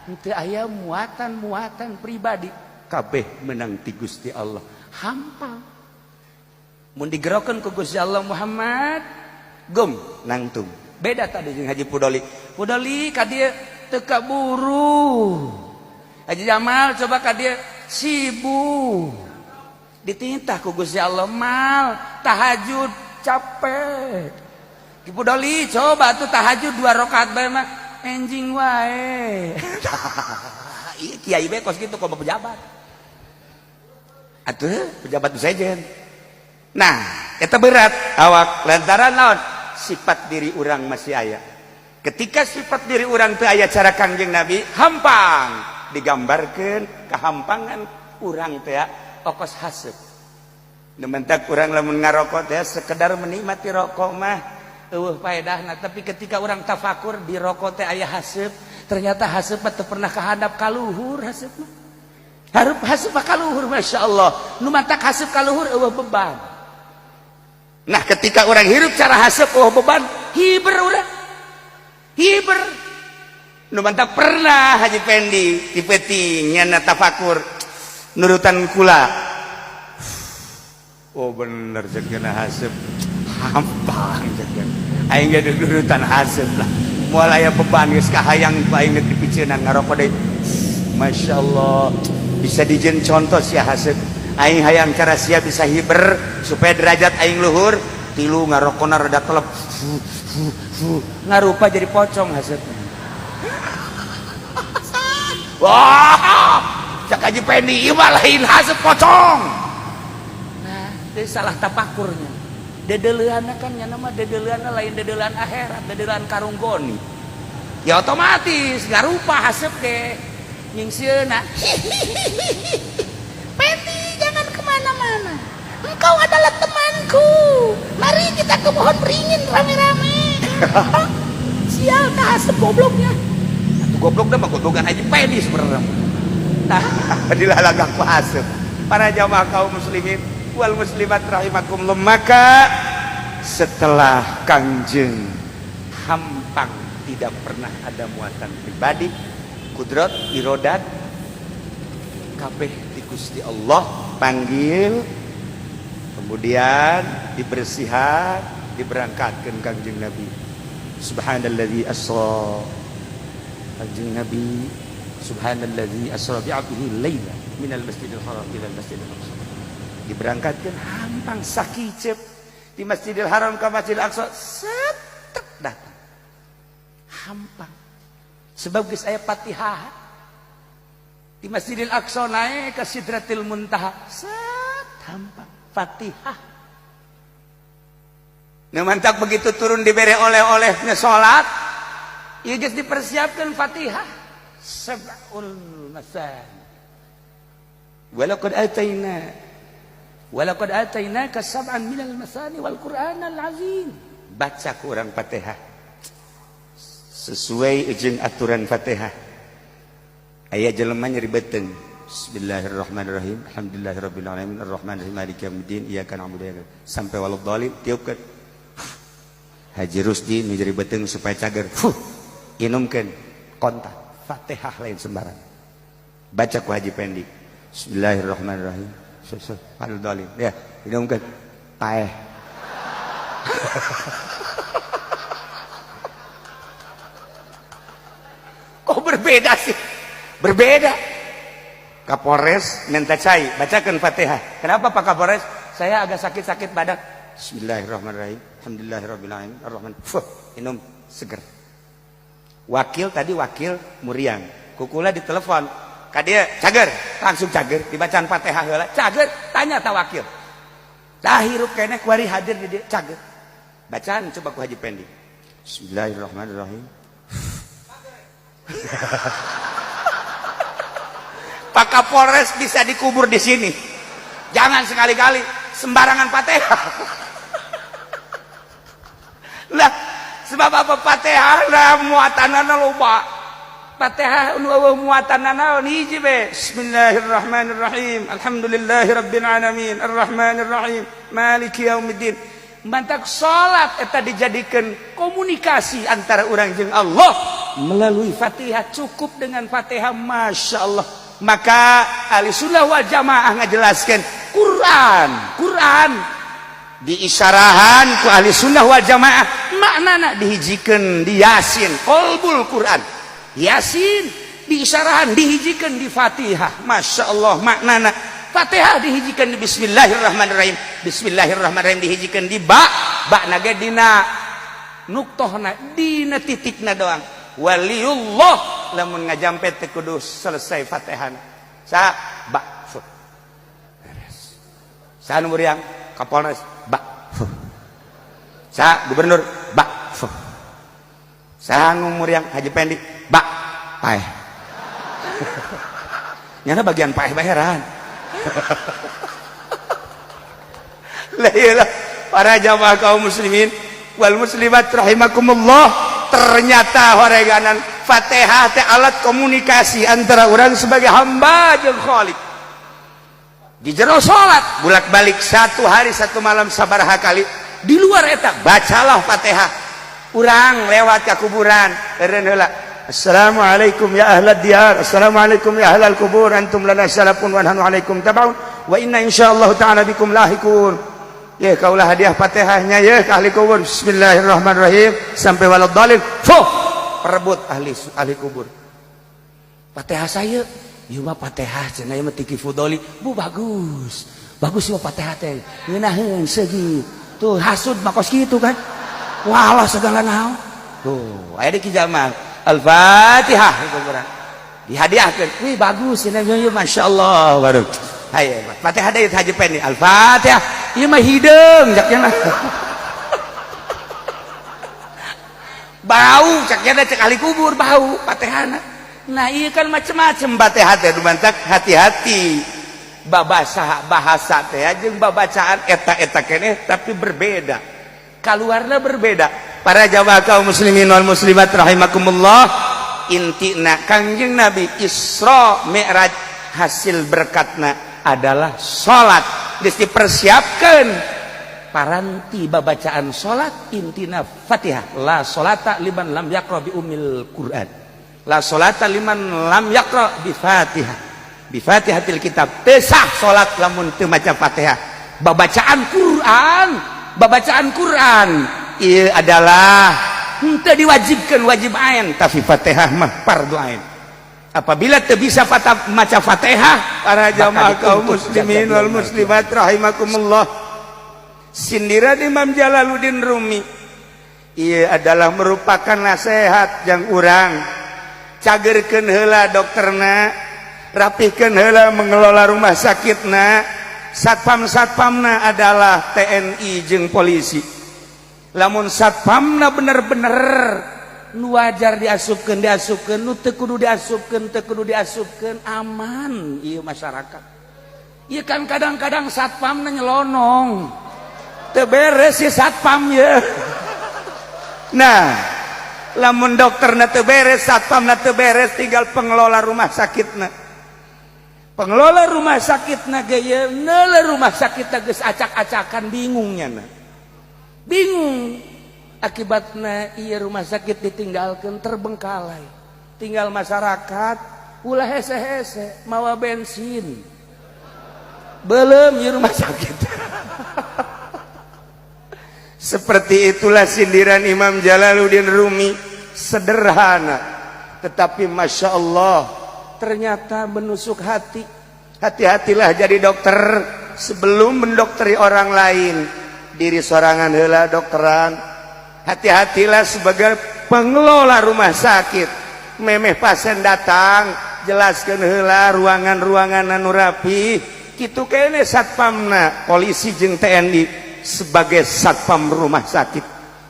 henteu aya muatan-muatan pribadi, kabeh menang ti Gusti Allah. Hampang mun digerokeun ku Gusti Allah, Muhammad gum nangtung. Beda tadi jeung Haji Pudoli. Pudoli ka dieu teu kaburu, Haji Jamal coba ka dieu sibuk, dititah ku Gusti Allah mal tahajud capek. Ki Pudoli coba tuh tahajud dua rakaat bae mah enjing wae. Iya, kiai bae kos kitu, kok pejabat atuh, pejabat sejen. Nah, eta berat awak lantaran naon? Sifat diri urang masih aya. Ketika sifat diri urang teu aya cara Kangjeng Nabi, hampang. Digambarkan kehampangan urang teh okos haseup. Nementak urang lamun ngarokok teh sekedar menikmati rokok mah eueuh faedahna, tapi ketika urang tafakur di rokok teh aya haseup, ternyata haseup mah teu pernah kahandap, kaluhur haseup mah. Harup haseup mah kaluhur, Masya Allah. Nu matak haseup kaluhur, eueuh beban. Nah, ketika orang hirup cara haseup eueuh beban, hiber urang, hiber. Nu mantak pernah Haji Pendi di peuting nyana tafakur nurutan kula. Oh bener, cek haseup hampang, cek aing ge nurutan haseup lah, moal aya beban. Geus kahayang aing geus dipiceunan ngarokok deui. Masya Allah, bisa dijieun contoh sia haseup. Aing hayang cara sia bisa hiber supaya derajat aing luhur. Tilu ngarokona rada telep, ngarupa jadi pocong haseup. Wah, cek Haji Pendi, ieu mah lain haseup, pocong. Nah, itu salah tapakurnya. Dedeleuanna kan nya mah dedeleuanna lain dedeulean akhirat, dedeulean karung goni. Ya otomatis ngarupa haseup ge nyingseuna. Pendi, jangan kemana-mana. Engkau adalah temanku. Mari kita ke pohon beringin rame-rame. Sial, kasep gobloknya. Atuh goblok dah mah goblokan Haji Pendi sebenarnya. Nah, dilalagak ku haseup. Para jamaah kaum muslimin wal muslimat rahimakumullah, maka setelah Kangjeng hampang, tidak pernah ada muatan pribadi, kudrat irodat kabeh di Gusti Allah, panggil, kemudian dibersihan, diberangkatkan Kangjeng Nabi. Subhanalladzi asra, Kangjeng Nabi, subhanalladzi asra bi'abdihi laila minal masjidil haram ilal masjidil aqsa. Diberangkatkan hampang sakicep di Masjidil Haram ke Masjidil Aqsa, set datang. Hampang. Sebab geus aya Fatihah. Di Masjidil Aqsa naik ke Sidratil Muntaha, set hampang Fatihah. Nah, mantak begitu turun diberi oleh-olehnya salat, ieu geus dipersiapkan Fatihah. Sab'ul masani. Walaqad atainaka sab'an minal masani wal Qur'anal azim. Baca ku urang Fatihah. Sesuai jeung aturan Fatihah. Aya jelema nyeri beuteung. Bismillahirrahmanirrahim. Alhamdulillahirabbil alamin arrahmanirrahim maliki yaumiddin iyyaka na'budu wa iyyaka sampai waladdallin tiupkeun. Haji Rusdi nu nyeri beuteung supaya cager. Fuh, inumkeun kontak Fatihah lain sembarang. Baca ku Haji Pendi. Bismillahirrahmanirrahim. Waladdallin. Ya, inumkeun. Paeh. Kok berbeda sih? Berbeda. Kapolres minta cai, bacakan Fatihah. Kenapa Pak Kapolres? Saya agak sakit-sakit badan. Bismillahirrahmanirrahim. Alhamdulillahirabbil alamin. Arrahman. Fuh, minum seger. Wakil tadi wakil muriang. Kukula ditelepon. Ka dia cager, langsung cager dibacaan Fatihah heula. Cager, tanya ta wakil. Dah hirup keneh kuari hadir di dia cager. Bacaan coba ku Haji Pendi. Bismillahirrahmanirrahim. Pak Kapolres bisa dikubur di sini. Jangan sekali-kali sembarangan Fatihah. Lah, sebab apa Fatihah lah muatanana loba. Fatihah nu eueuh muatanana hiji be. Bismillahirrahmanirrahim. Alhamdulillahirabbil alamin. Arrahmanirrahim. Maliki yaumiddin. Mantak salat eta dijadikan komunikasi antara orang jeung Allah melalui Fatihah. Cukup dengan Fatihah, Masya Allah. Maka ahli sunnah wal jamaah ngajelaskan Quran diisyarahan ku ahli sunnah wal jamaah maknana dihijikeun di Yasin, qalbul Quran. Yasin diisyarahan dihijikeun di Fatihah, Masya Allah. Maknana Fatihah dihijikeun di Bismillahirrahmanirrahim. Bismillahirrahmanirrahim dihijikeun di ba, ba na ge dina nuktohna, dina titikna doang. Waliullah lamun ngajampet teh kudu selesai Fatihah. Sa ba fu. Beres. Sa nu muriang Kapolres ba fu. Sa gubernur ba fu. Sa nu muriang Haji Pendi ba paeh. Nyana bagian paeh baheran. Lah iyalah para jamaah kaum muslimin wal muslimat rahimakumullah. Ternyata horeganan Fatihah teh alat komunikasi antara orang sebagai hamba jeung Khalik. Di jero salat bolak-balik satu hari satu malam sabaraha kali. Di luar eta bacalah Fatihah. Urang lewat ke kuburan eureun heula. Assalamualaikum ya ahlad diyar, assalamualaikum ya ahlal kubur, antum lana salafun wa nahnu alaikum tabaun wa inna insyaallah ta'ala bikum lahikun. Ya kaulah hadiah Fatihahnya ya ke ahli kubur. Bismillahirrahmanirrahim sampai waladdallin. Fuh, perebut ahli kubur. Fatihah saya, ieu mah Fatihah cenah ieu mah tiki fudoli. Bu bagus. Bagus ieu Fatihah teh. Ngeunaheun segi. Tuh hasud mah kos kitu kan. Walah segala naon. Tuh, aya di ki jamaah. Al-Fatihah di kuburan. Dihadiahkeun. Wih bagus cenah ieu masyaallah baru. Haye, Fatihah deui Haji Pendi. Al-Fatihah. Ieu mah hideung cak nya. Bau cak nya cek ahli kubur bau Fatihahna. Nah ieu kan macem-macem Fatihah teh dumantak hati-hati. Babasa bahasa teh jeung babacaan eta-eta keneh tapi berbeda. Kaluarna berbeda. Para jamaah kaum muslimin wal muslimat rahimakumullah, intina Kangjeng Nabi Isra Mi'raj hasil berkatna adalah salat. Geus dipersiapkeun paranti babacaan salat intina Fatihah. La salata liman lam yaqra bi ummil Quran. La salata liman lam yaqra bi Fatihah. Bi Fatihatil kitab. Teu sah salat lamun teu maca Fatihah. Babacaan Quran ieu adalah henteu diwajibkeun wajib ain, tapi Fatihah mah fardu ain. Apabila teu bisa maca Fatihah, para jamaah bakal kaum dituntut muslimin jaga wal yaumil muslimat rahimakumullah, sindiran Imam Jalaluddin Rumi ia adalah merupakan nasihat yang urang cagerkeun heula dokterna, rapihkeun heula mengelola rumah sakitna. Satpam-satpamna adalah TNI jeung polisi. Lamun satpamna bener-bener nu wajar diasupkeun, diasupkeun, nu teu kudu diasupkeun, teu kudu diasupkeun, aman ieu masyarakat. Ieu kan kadang-kadang satpamna nyelonong, teu beres si satpam ye. Nah, lamun dokterna teu beres, satpamna teu beres, tinggal pengelola rumah sakitna. Pengelola rumah sakitna ge ye neuleuh rumah sakitna geus acak-acakan, bingungnya na, bingung. Akibatnya iya rumah sakit ditinggalkan terbengkalai, tinggal masyarakat ulah hese-hese mawa bensin belum iya rumah sakit. Seperti itulah sindiran Imam Jalaluddin Rumi, sederhana tetapi masya Allah ternyata menusuk hati. Hati-hatilah jadi dokter, sebelum mendokteri orang lain, diri sorangan heula dokteran. Hati-hatilah sebagai pengelola rumah sakit, memeh pasien datang jelaskan heula ruangan-ruangan anu rapi kitu kene. Satpamna polisi jeung TNI sebagai satpam rumah sakit.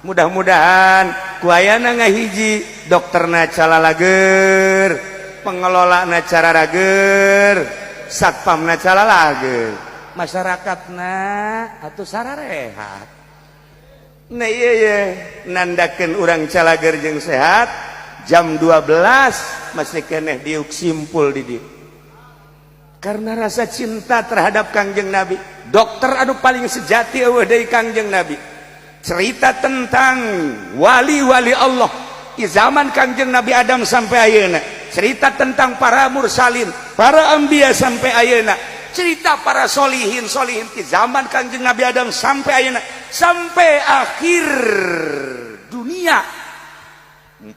Mudah-mudahan ku ayana ngahiji, dokterna calalager, pengelolana cararager, satpamna calalager, masyarakatna atuh sararehat. Nah, iya iya nandakeun urang calager jeung sehat, jam 12 masih keneh diuk simpul di dieu karena rasa cinta terhadap Kangjeng Nabi. Dokter anu paling sejati euweuh deui Kangjeng Nabi. Cerita tentang wali-wali Allah di zaman Kangjeng Nabi Adam sampai ayeuna, cerita tentang para mursalin, para anbiya sampai ayeuna, cerita para solihin solihin di zaman Kangjeng Nabi Adam sampai ayeuna, sampai akhir dunia,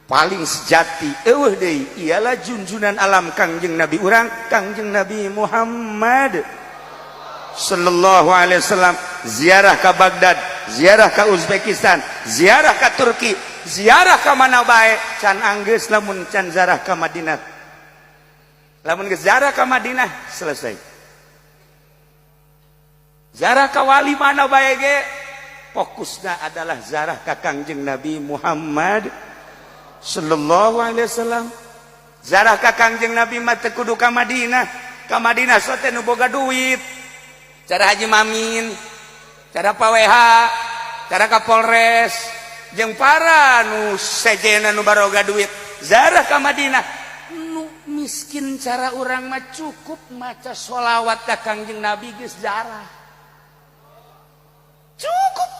paling sejati euweuh deui ialah junjunan alam Kangjeng Nabi urang, Kangjeng Nabi Muhammad sallallahu alaihi wasallam. Ziarah ke Baghdad, ziarah ke Uzbekistan, ziarah ke Turki, ziarah ke mana bae, can anggeus lamun can ziarah ke Madinah. Lamun geus ziarah ke Madinah, selesai. Ziarah ke wali mana bae ge, fokusna adalah ziarah ka Kangjeng Nabi Muhammad sallallahu alaihi wasallam. Ziarah ka Kangjeng Nabi mah teu kudu ka Madinah. Ka Madinah sote nu boga duit, cara Haji Mamin, cara Pak WH, cara Kapolres jeung para nu sejena nu baroga duit ziarah ka Madinah. Nu miskin cara urang mah cukup maca sholawat ka Kangjeng Nabi geus ziarah, cukup.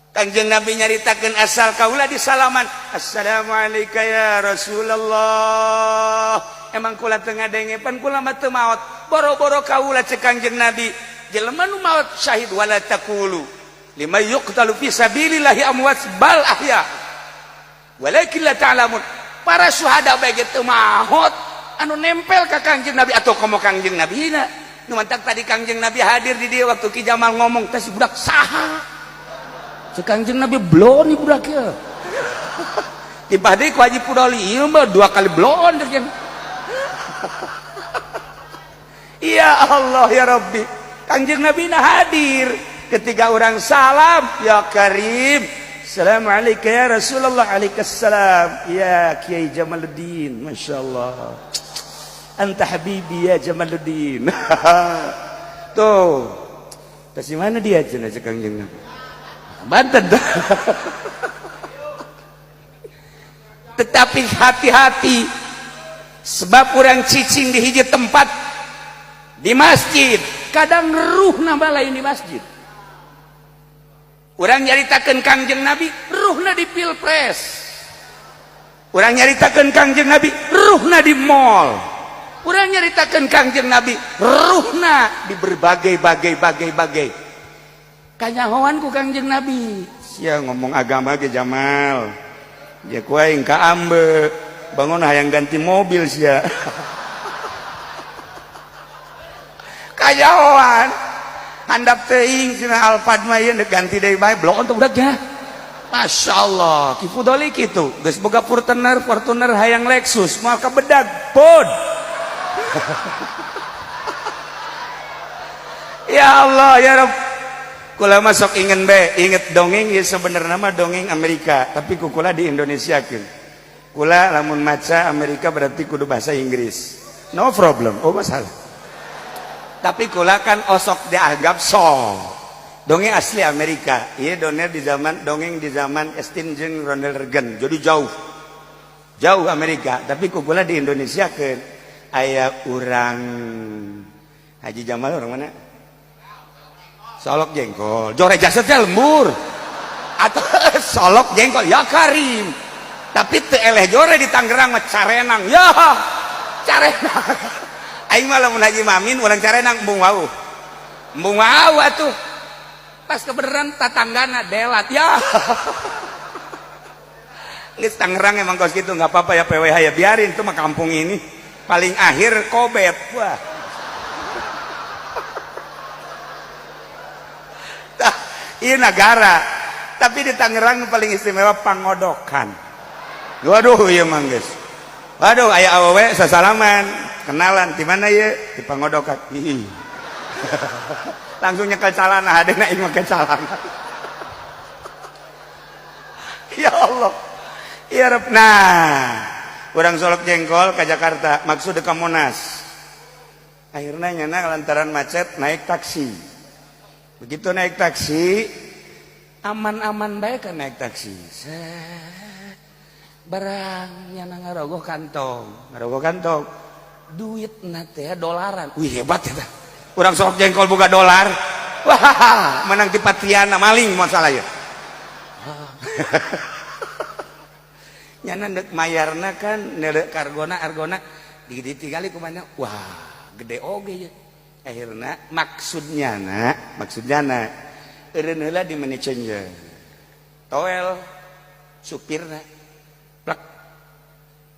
Kangjeng Nabi nyaritakeun asal kaula di salaman, "Assalamualaikum ya Rasulullah." Emang kula teu ngadenge? Pan kula mah teu maot. Boro-boro kaula, cek Kangjeng Nabi, jelema nu maot syahid. Wala taqulu lima yuqtalu fi sabilillahi amwat bal ahya walakin la ta'lamun. Para syuhada bae ge teu maot anu nempel ka Kangjeng Nabi atau komo Kangjeng Nabi na. Nu mantak tadi Kangjeng Nabi hadir di dieu waktu Ki Jamal ngomong teh, si budak saha? Cek Kangjeng Nabi, "Blon budak ya." Tiba deui ku Haji Pudoli, ieu mah dua kali blon deh. Ya Allah ya Rabbi, Kangjeng Nabi na hadir ketika orang salam, "Ya Karim." "Assalamualaikum ya Rasulullah." "Alaihissalam ya Kiai Jamaluddin." Masya Allah, anta habibi ya Jamaluddin. Tuh kasih mana dia cenah cek Kangjeng Nabi. Banten. Tetapi hati-hati, sebab orang cicing di hiji tempat di masjid, kadang ruh nambah lain di masjid. Orang nyaritakeun Kangjeng Nabi, ruhna di pilpres. Orang nyaritakeun Kangjeng Nabi, ruhna di mall. Orang nyaritakeun Kangjeng Nabi, ruhna di berbagai bagai bagai bagai. Kanyahoan ku Kangjeng Nabi, sia ngomong agama ge Jamal, ya ku aing ka ambe. Bangun hayang ganti mobil sia. Kajauhan. Handap teuing cenah Alphard mah ieu ganti deui bae blok untuk budaknya. Masya Allah, Ki Fudoli kitu. Geus boga Fortuner, Fortuner hayang Lexus, moal kabedag pod. Ya Allah, ya Rabb. Kula masuk ingin be, inget dongeng ya sebenarnya mah dongeng Amerika, tapi kukula di Indonesia keun. Kula lamun maca Amerika berarti kudu bahasa Inggris. No problem, oh masalah. Tapi kula kan osok dianggap so. Dongeng asli Amerika, iya dongeng di zaman dongeng di zaman Estin jeung Ronald Reagan. Jadi jauh. Jauh Amerika, tapi kukula di Indonesia keun. Aya urang Haji Jamal orang mana? Solok jengkol, jore jasadnya lembur atau solok jengkol ya Karim, tapi teu eleh jore di Tangerang mah carenang ya carenang. Aing mah lamun Haji Mamin urang carenang embung wau, embung wau atuh. Pas kebenaran tatanggana delat ya. Geus Tangerang emang kos gitu nggak apa-apa ya PWH ya biarin itu mah kampung ini paling akhir kobet wah. Iya negara, tapi di Tangerang paling istimewa pangodokan. Waduh iya mang geus. Waduh aya awewe sasalaman, kenalan di mana ieu? Di pangodokan. Ih. Langsung nyekel calana hadena ieu make calana. Ya Allah. Ya Rabb. Nah, urang Solok Jengkol ke Jakarta, maksud ke Monas. Akhirnya nyana lantaran macet naik taksi. Begitu naik taksi, aman-aman baik kan naik taksi. Set. Barang nyana ngarogoh kantong, ngarogoh kantong. Duit teh dolaran. Wih hebat ya. Urang Solok Jengkol boga dolar. Wah, menang di Patriana maling masalah ya. Nyana deuk mayarna kan neuleuh kargona argona ditinggali kumana. Wah, gede oge ya. Akhirnya maksudnya nak, maksudnya nak, eureun heula di money changer. Toel supirna plek.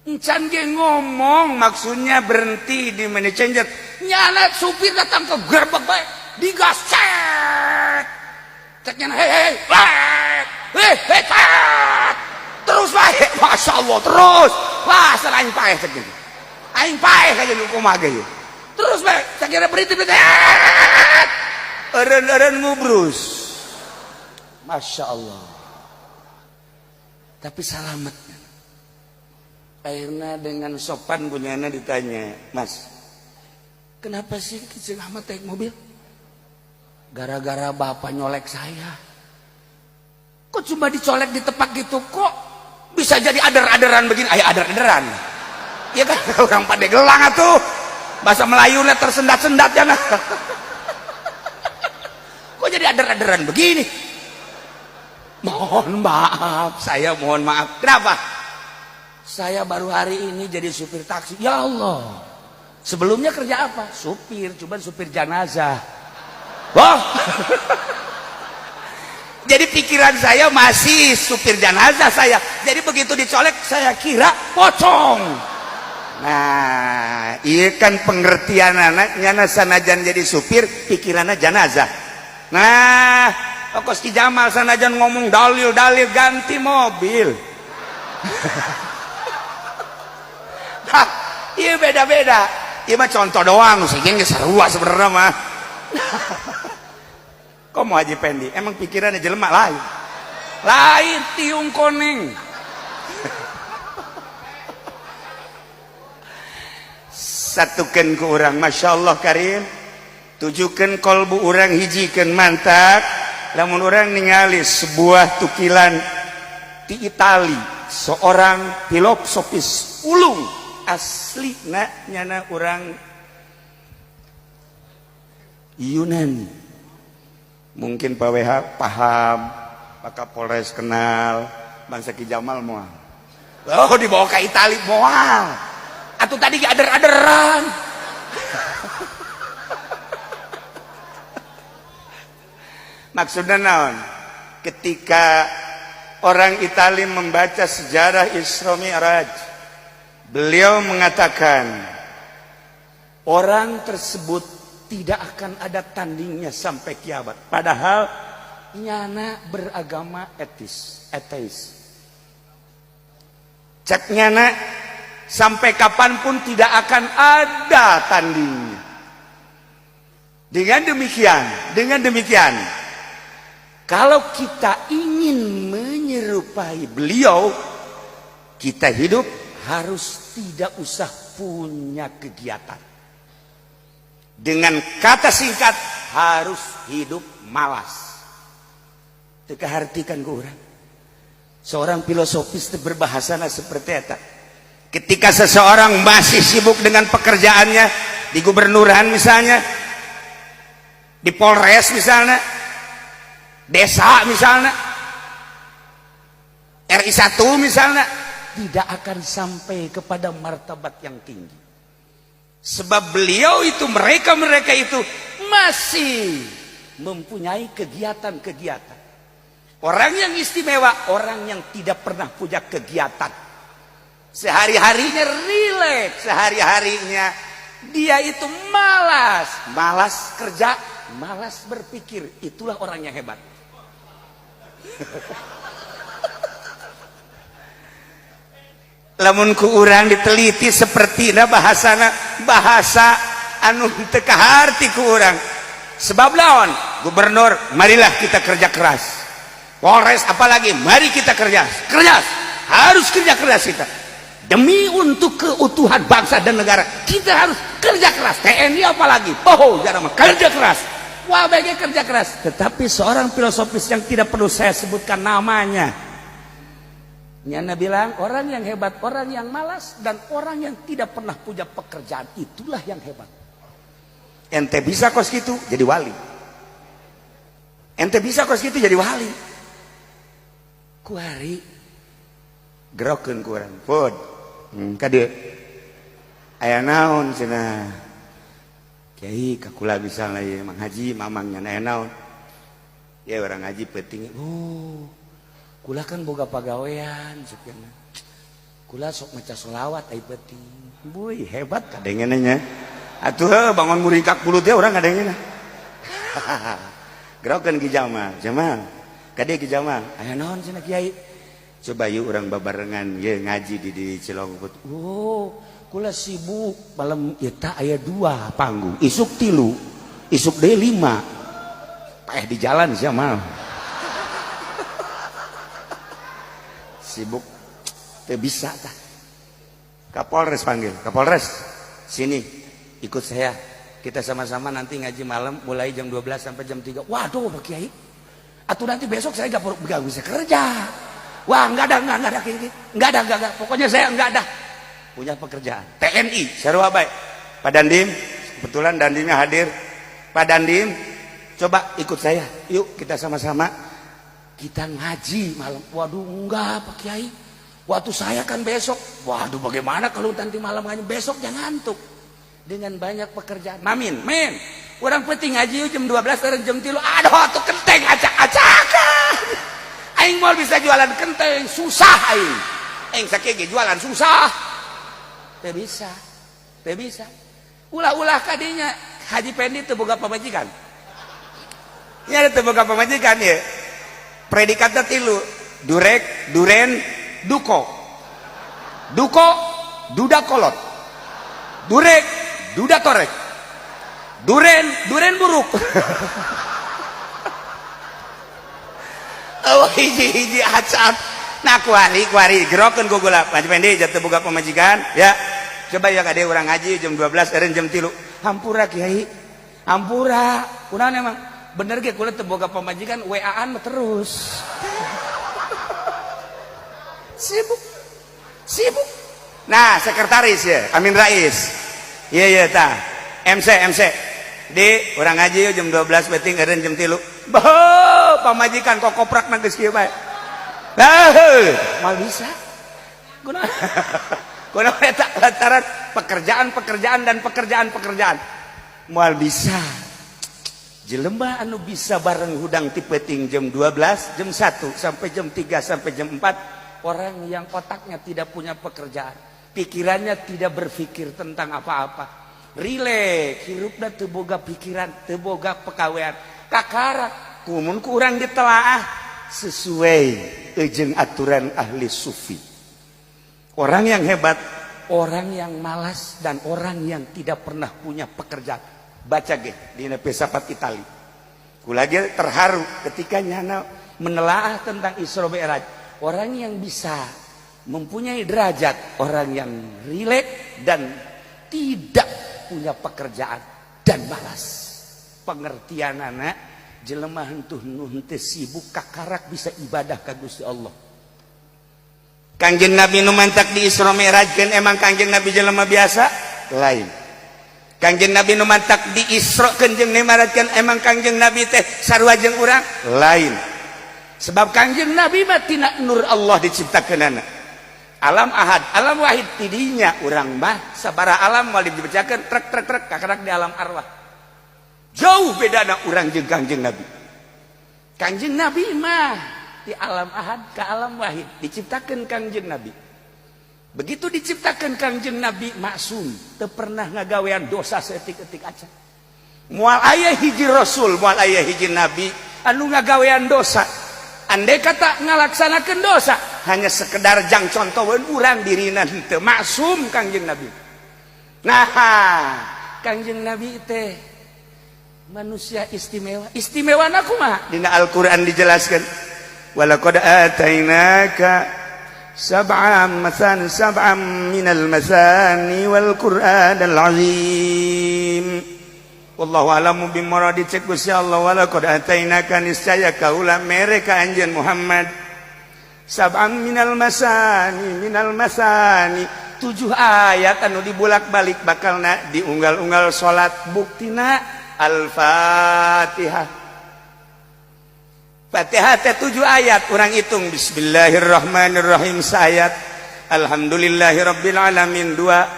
Encan ge ngomong maksudnya berhenti di money changer. Nyana supir datang ke gerbek bae, digas cet. Cek nyana hei hei, hei hei cet. Terus bae, Masya Allah terus. Wah, aing paeh cek gitu. Aing paeh ka jeung kumaha ge. Terus bae, saya kira berhenti berhenti. Eureun-eureun ngubrus. Masya Allah. Tapi salamet. Akhirnya dengan sopan punyana ditanya, Mas, kenapa sih Ki Ahmad naik mobil? Gara-gara bapak nyolek saya. Kok cuma dicolek di tempat gitu kok bisa jadi ader-aderan begini? Ayo ader-aderan. Ya kan orang Pandeglang atuh. Bahasa Melayunya tersendat-sendat ya. Kok jadi ader-aderan begini? Mohon maaf, saya mohon maaf. Kenapa? Saya baru hari ini jadi supir taksi. Ya Allah. Sebelumnya kerja apa? Supir, cuman supir jenazah. Wah. Jadi pikiran saya masih supir jenazah saya. Jadi begitu dicolek saya kira pocong. Nah, iya kan pengertian anaknya sanajan jadi supir pikirannya jenazah. Nah, kos Ki Jamal sanajan ngomong dalil-dalil ganti mobil. Nah, iya beda-beda. Iya mah contoh doang, sih geus sarua sebenarnya mah. Kok mau Haji Pendi? Emang pikirannya jelema lain. Lain tiung koneng. Satukan ke orang, Masya Allah Karim. Tujukan kolbu orang hijikan mantak. Lamun orang ningali sebuah tukilan di Itali, seorang filosofis ulung asli na nyana orang Yunani. Mungkin Pak WH paham, Pak Kapolres kenal, bangsa Ki Jamal moal. Oh dibawa ke Itali moal. Atau tadi ader-aderan. Maksudnya naon? Ketika orang Itali membaca sejarah Isra Mi'raj, Beliau mengatakan orang tersebut tidak akan ada tandingnya sampai kiamat. Padahal nyana beragama etis, ateis. Cek nyana sampai kapanpun tidak akan ada tandingnya. Dengan demikian, kalau kita ingin menyerupai beliau, kita hidup harus tidak usah punya kegiatan. Dengan kata singkat, harus hidup malas. Teu kahartikan ku urang. Seorang filosofis berbahasa seperti itu. Ketika seseorang masih sibuk dengan pekerjaannya di gubernuran misalnya, di Polres misalnya, desa misalnya, RI 1 misalnya, tidak akan sampai kepada martabat yang tinggi. Sebab beliau itu, mereka-mereka itu masih mempunyai kegiatan-kegiatan. Orang yang istimewa, orang yang tidak pernah punya kegiatan. Sehari-harinya rileks, sehari-harinya dia itu malas, malas kerja, malas berpikir. Itulah orang yang hebat. Lamun ku urang diteliti seperti bahasana, bahasa anu teu kaharti ku urang. Sebab lawan gubernur, marilah kita kerja keras. Polres apalagi, mari kita kerja keras, harus kerja keras kita demi untuk keutuhan bangsa dan negara. Kita harus kerja keras. TNI apalagi, oh jangan kerja keras, wah baiknya kerja keras. Tetapi seorang filosofis yang tidak perlu saya sebutkan namanya, nyana bilang orang yang hebat, orang yang malas, dan orang yang tidak pernah punya pekerjaan, itulah yang hebat. Ente bisa kos gitu jadi wali. Ente bisa kos gitu jadi wali. Kuari gerokeun ku urang. Pud. Kadieu. Aya naon cenah? Kiai kakula misalnya ya Mang Haji, mamang nya aya naon? Ya orang ngaji penting. Oh, kula kan boga pagawean cenah. Kula sok maca solawat ai peuting. Buy, hebat kadengena nya. Atuh bangun muringkak mulut teh urang kadengena. Gerokeun Ki Jamal, Jamal. Kadieu Ki Jamal, aya naon cenah Kiai? Coba yuk urang babarengan ye ngaji di Cilongput. Oh, kula sibuk malam eta aya 2 panggung, isuk 3, isuk deui 5. Paeh di jalan sia mal. Sibuk teu bisa tah. Kapolres panggil, Kapolres sini ikut saya, kita sama-sama nanti ngaji malam mulai jam 12 sampai jam 3. Waduh Pak Kiai, atau nanti besok saya nggak bisa kerja. Wah nggak ada, nggak ada, pokoknya saya nggak ada punya pekerjaan. TNI sarua bae. Pak Dandim, kebetulan Dandimnya hadir. Pak Dandim, coba ikut saya, yuk kita sama-sama kita ngaji malam. Waduh enggak Pak Kiai, waktu saya kan besok. Waduh bagaimana kalau nanti malam ngaji, besok jangan ngantuk dengan banyak pekerjaan. Mamin, men, orang penting ngaji jam 12 orang jam 3. Aduh tuh kenteng acak-acakan. Aing mau bisa jualan kenteng susah aing. Aing sakieu ge jualan susah. Teu bisa. Teu bisa. Ulah-ulah kadinya Haji Pendi teu boga pamajikan. Nya teu boga pamajikan ya. Predikatnya 3, durek, duren, duko. Duko, duda kolot. Durek, duda torek. Duren, duren buruk. Oh hiji-hiji acap. Nah kuari kuari gerokeun ku gula. Haji Pendi jatuh boga pamajikan ya. Coba ya kade urang ngaji jam 12 eureun jam 3. Hampura Kiai. Hampura. Kunaon emang? Bener ge kula teu boga pamajikan WA-an terus. Sibuk. Sibuk. Nah, sekretaris ya, Amin Rais. Iya iya tah. MC MC. Di urang ngaji jam 12 peuting eureun jam 3. Boh, pamajikan kok koprak nang geus kieu bae. Heuh, moal bisa. Kunaon? Kunaon eta lantaran pekerjaan-pekerjaan dan pekerjaan-pekerjaan. Moal bisa. Jelema anu bisa bareng hudang ti peuting jam 12, jam 1 sampai jam 3 sampai jam 4, orang yang otaknya tidak punya pekerjaan. Pikirannya tidak berpikir tentang apa-apa, rileks hirupna, teu boga pikiran, teu boga pekawean. Kakara kumun ku urang ditelaah sesuai jeung aturan ahli sufi, orang yang hebat, orang yang malas, dan orang yang tidak pernah punya pekerjaan. Baca ge di filsafat Itali. Ku lagi terharu ketika nyana menelaah tentang Isra Mi'raj. Orang yang bisa mempunyai derajat, orang yang rileks dan tidak punya pekerjaan dan malas. Pengertian anak jelema hentuh nu henteu sibuk, kakarak bisa ibadah ka Gusti Allah. Kangjeng Nabi nu mantak di Isra Mi'rajkeun, emang Kangjeng Nabi jelema biasa? Lain. Kangjeng Nabi nu mantak di Isra jeung Mi'rajkeun, emang Kangjeng Nabi teh sarua jeung urang? Lain. Sebab Kangjeng Nabi mah tina nur Allah diciptakeunana. Alam ahad, alam wahid tidinya. Urang mah sabara alam moal dibacakeun, trek trek trek, kakarak di alam arwah. Jauh bedana urang jeung Kangjeng Nabi. Kangjeng Nabi mah di alam ahad ke alam wahid diciptakan. Kangjeng Nabi, begitu diciptakan, Kangjeng Nabi maksum, teu pernah ngagawean dosa saeutik-eutik acan. Moal aya hiji rasul, moal aya hiji nabi anu ngagawean dosa. Andai kata ngalaksanakan dosa, hanya sekedar jang contoh urang dirina henteu maksum Kangjeng Nabi. Nah, Kangjeng Nabi teh manusia istimewa. Istimewa kumaha? Dina Al-Qur'an dijelaskan, walaqad atainaka sab'am masan sab'am minal masani wal qur'anal azim. Wallahu a'lamu bimuradi. Cek Gusti Allah, walaqad atainaka, niscaya kaula mere ka anjeun Muhammad, sab'am minal masani, minal masani, tujuh ayat anu dibulak-balik bakalna diunggal-unggal salat. Buktina Al-Fatihah. Fatihah teh tujuh ayat. Urang hitung, bismillahirrahmanirrahim sayat, alhamdulillahirabbil alamin dua,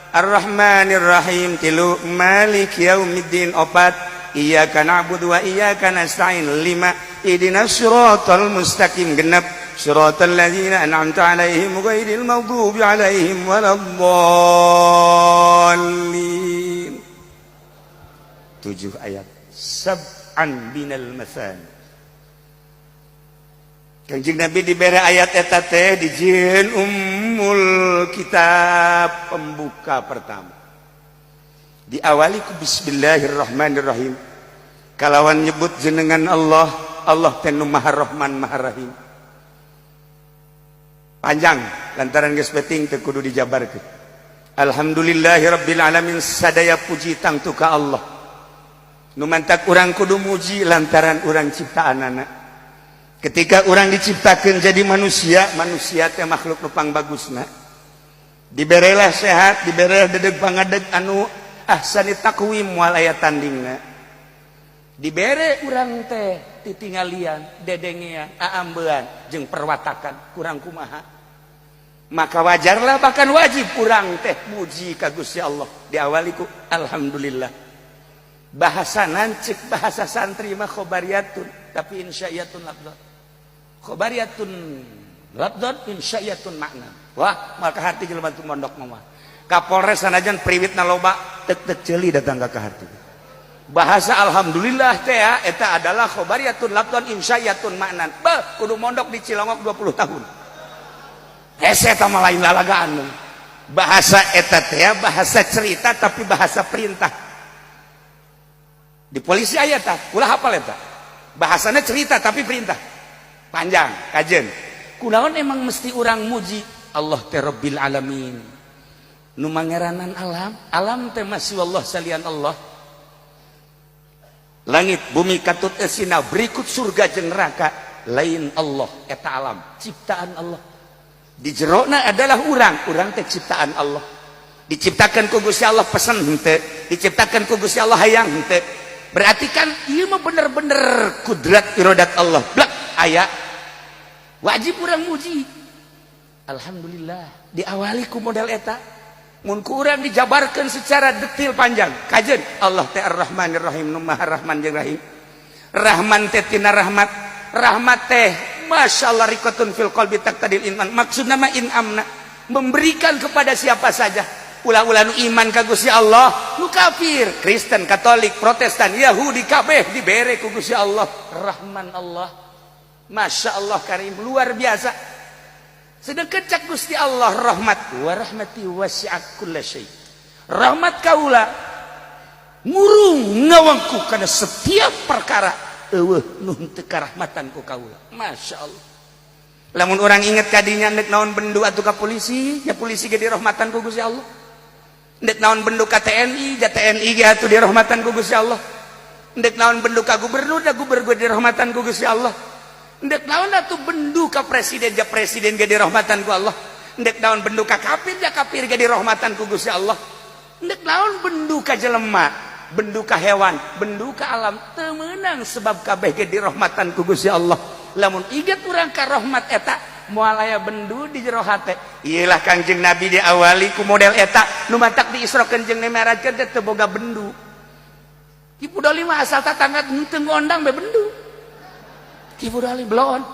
arrahmanirrahim tilu, malik yaumiddin opat, iyyaka na'budu wa iyyaka nasta'in lima, ihdinas siratal mustaqim genep, siratal ladzina an'amta alaihim ghairil maghdubi alaihim waladdallin. Tujuh ayat, sab'an minal masani. Kanjeng Nabi diberi ayat eta teh dijieun ummul kitab, pembuka pertama. Diawali ku bismillahirrahmanirrahim, kalawan nyebut jenengan Allah. Allah teh nu Maha Rahman, Maha Rahim. Panjang lantaran geus penting teu kudu dijabarkeun. Alhamdulillahirabbil alamin, sadaya puji tangtu ka Allah. Nu mantak urang kudu muji lantaran urang ciptaanana. Ketika orang diciptakan jadi manusia, manusia teh makhluk nu pangbagusna. Diberelah sehat, diberelah dedeg pangadeg anu ahsani taqwim, moal aya tandingna. Dibere urang teh titingalian, dedengean, aambean jeung perwatakan kurang kumaha. Maka wajarlah, bahkan wajib urang teh muji ka Gusti Allah. Diawali ku alhamdulillah. Bahasa nancik, bahasa santri mah khobariyatun tapi insya'iyatun lafdzan, khobariyatun lafdzan, insya'iyatun makna. Wah, maka hati jelema tu mondok mah. Kapolres sanajan priwitna loba, tek tek ceuli datang ka hati. Bahasa alhamdulillah teh ya, eta adalah khobariyatun lafdzan, insya'iyatun maknan. Bah, kudu mondok di Cilongok 20 tahun. Hese eta mah lain lalagaan. Bahasa eta teh ya, bahasa cerita tapi bahasa perintah. Di polisi aya tah, ulah hafal eta. Bahasanya cerita tapi perintah. Panjang kajen. Kunaon emang mesti urang muji Allah teh Rabbil alamin, nu mangeranan alam? Alam teh masih Allah, salian Allah. Langit bumi katut esina berikut surga jeung neraka lain Allah. Eta alam ciptaan Allah. Di jerona adalah urang. Urang teh ciptaan Allah. Diciptakan ku Gusti Allah pesen henteu, diciptakan ku Gusti Allah hayang henteu. Berarti kan ieu mah bener-bener kudrat irodat Allah. Blak aya, wajib urang muji alhamdulillah diawali ku model eta. Mun ku urang dijabarkan secara detail panjang kajen. Allah teh Ar-Rahmanir Rahim, nu Maha Rahman jeung Rahim. Rahman teh tina rahmat. Rahmat teh masyaallah riqatun fil qalbi taqtadil iman. Maksudna mah inamna. Memberikan kepada siapa saja. Ulah-ulah nu iman ka Gusti Allah, nu kafir, Kristen, Katolik, Protestan, Yahudi, kabeh dibere ku Gusti Allah. Rahman Allah. Masya Allah karim, luar biasa. Sedangkan cak Gusti Allah rahmat wa rahmati wasi'at kulla syai. Rahmat kaula ngurung ngawangku kana setiap perkara, eueuh nu henteu karahmatan ku kaula. Masya Allah. Lamun orang inget kadinya, nek naon bendu atuh ka polisi, ya polisi ge dirahmatan ku Gusti Allah. Ndek naon bendu ka TNI, ja TNI ge atuh dirahmatan ku Gusti Allah. Ndek naon bendu ka gubernur, da gubernur dirahmatan ku Gusti Allah. Ndek naon atuh bendu ka presiden, ja presiden ge dirahmatan ku Allah. Ndek naon bendu ka kafir, ja kafir ge dirahmatan ku Gusti Allah. Ndek naon bendu ka jelema, bendu ka hewan, bendu ka alam, teu meunang, sebab kabeh ge dirahmatan ku Gusti Allah. Lamun inget urang ka rahmat eta, moal aya bendu di jero hate. Iyalah, Kangjeng Nabi diawali ku model eta, nu matak di Isra jeung Mi'rajkeun teh teu boga bendu. Ki Pudoli mah asal tatangga henteu ngondang be bendu. Ki Pudoli belon.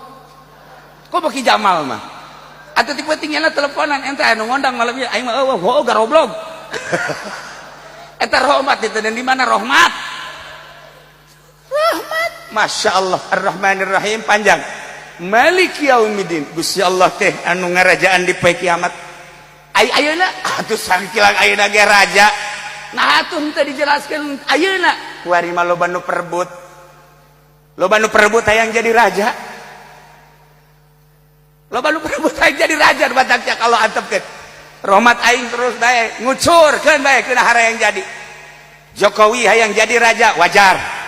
Kok baki Jamal mah? Atau tipe tinggalna teleponan, ente anu ngondang malam ieu, aing mah eueuh, oh garoblog. Eta rahmat itu, dan di mana rahmat? Rahmat. Masya Allah, Ar-Rahmanir Rahim panjang. Malik Yaumiddin. Gusti Allah teh anu ngarajaan di poe kiamat. Ai ayeuna atuh sangkilang ayeuna ge raja. Nah, atuh henteu dijelaskeun ayeuna. Kuari mah loba nu perebut. Loba nu perebut hayang jadi raja. Loba nu perebut hayang jadi raja, batak kalau antepkeun. Rahmat aing terus bae ngucurkeun bae keuna hayang jadi. Jokowi hayang jadi raja wajar.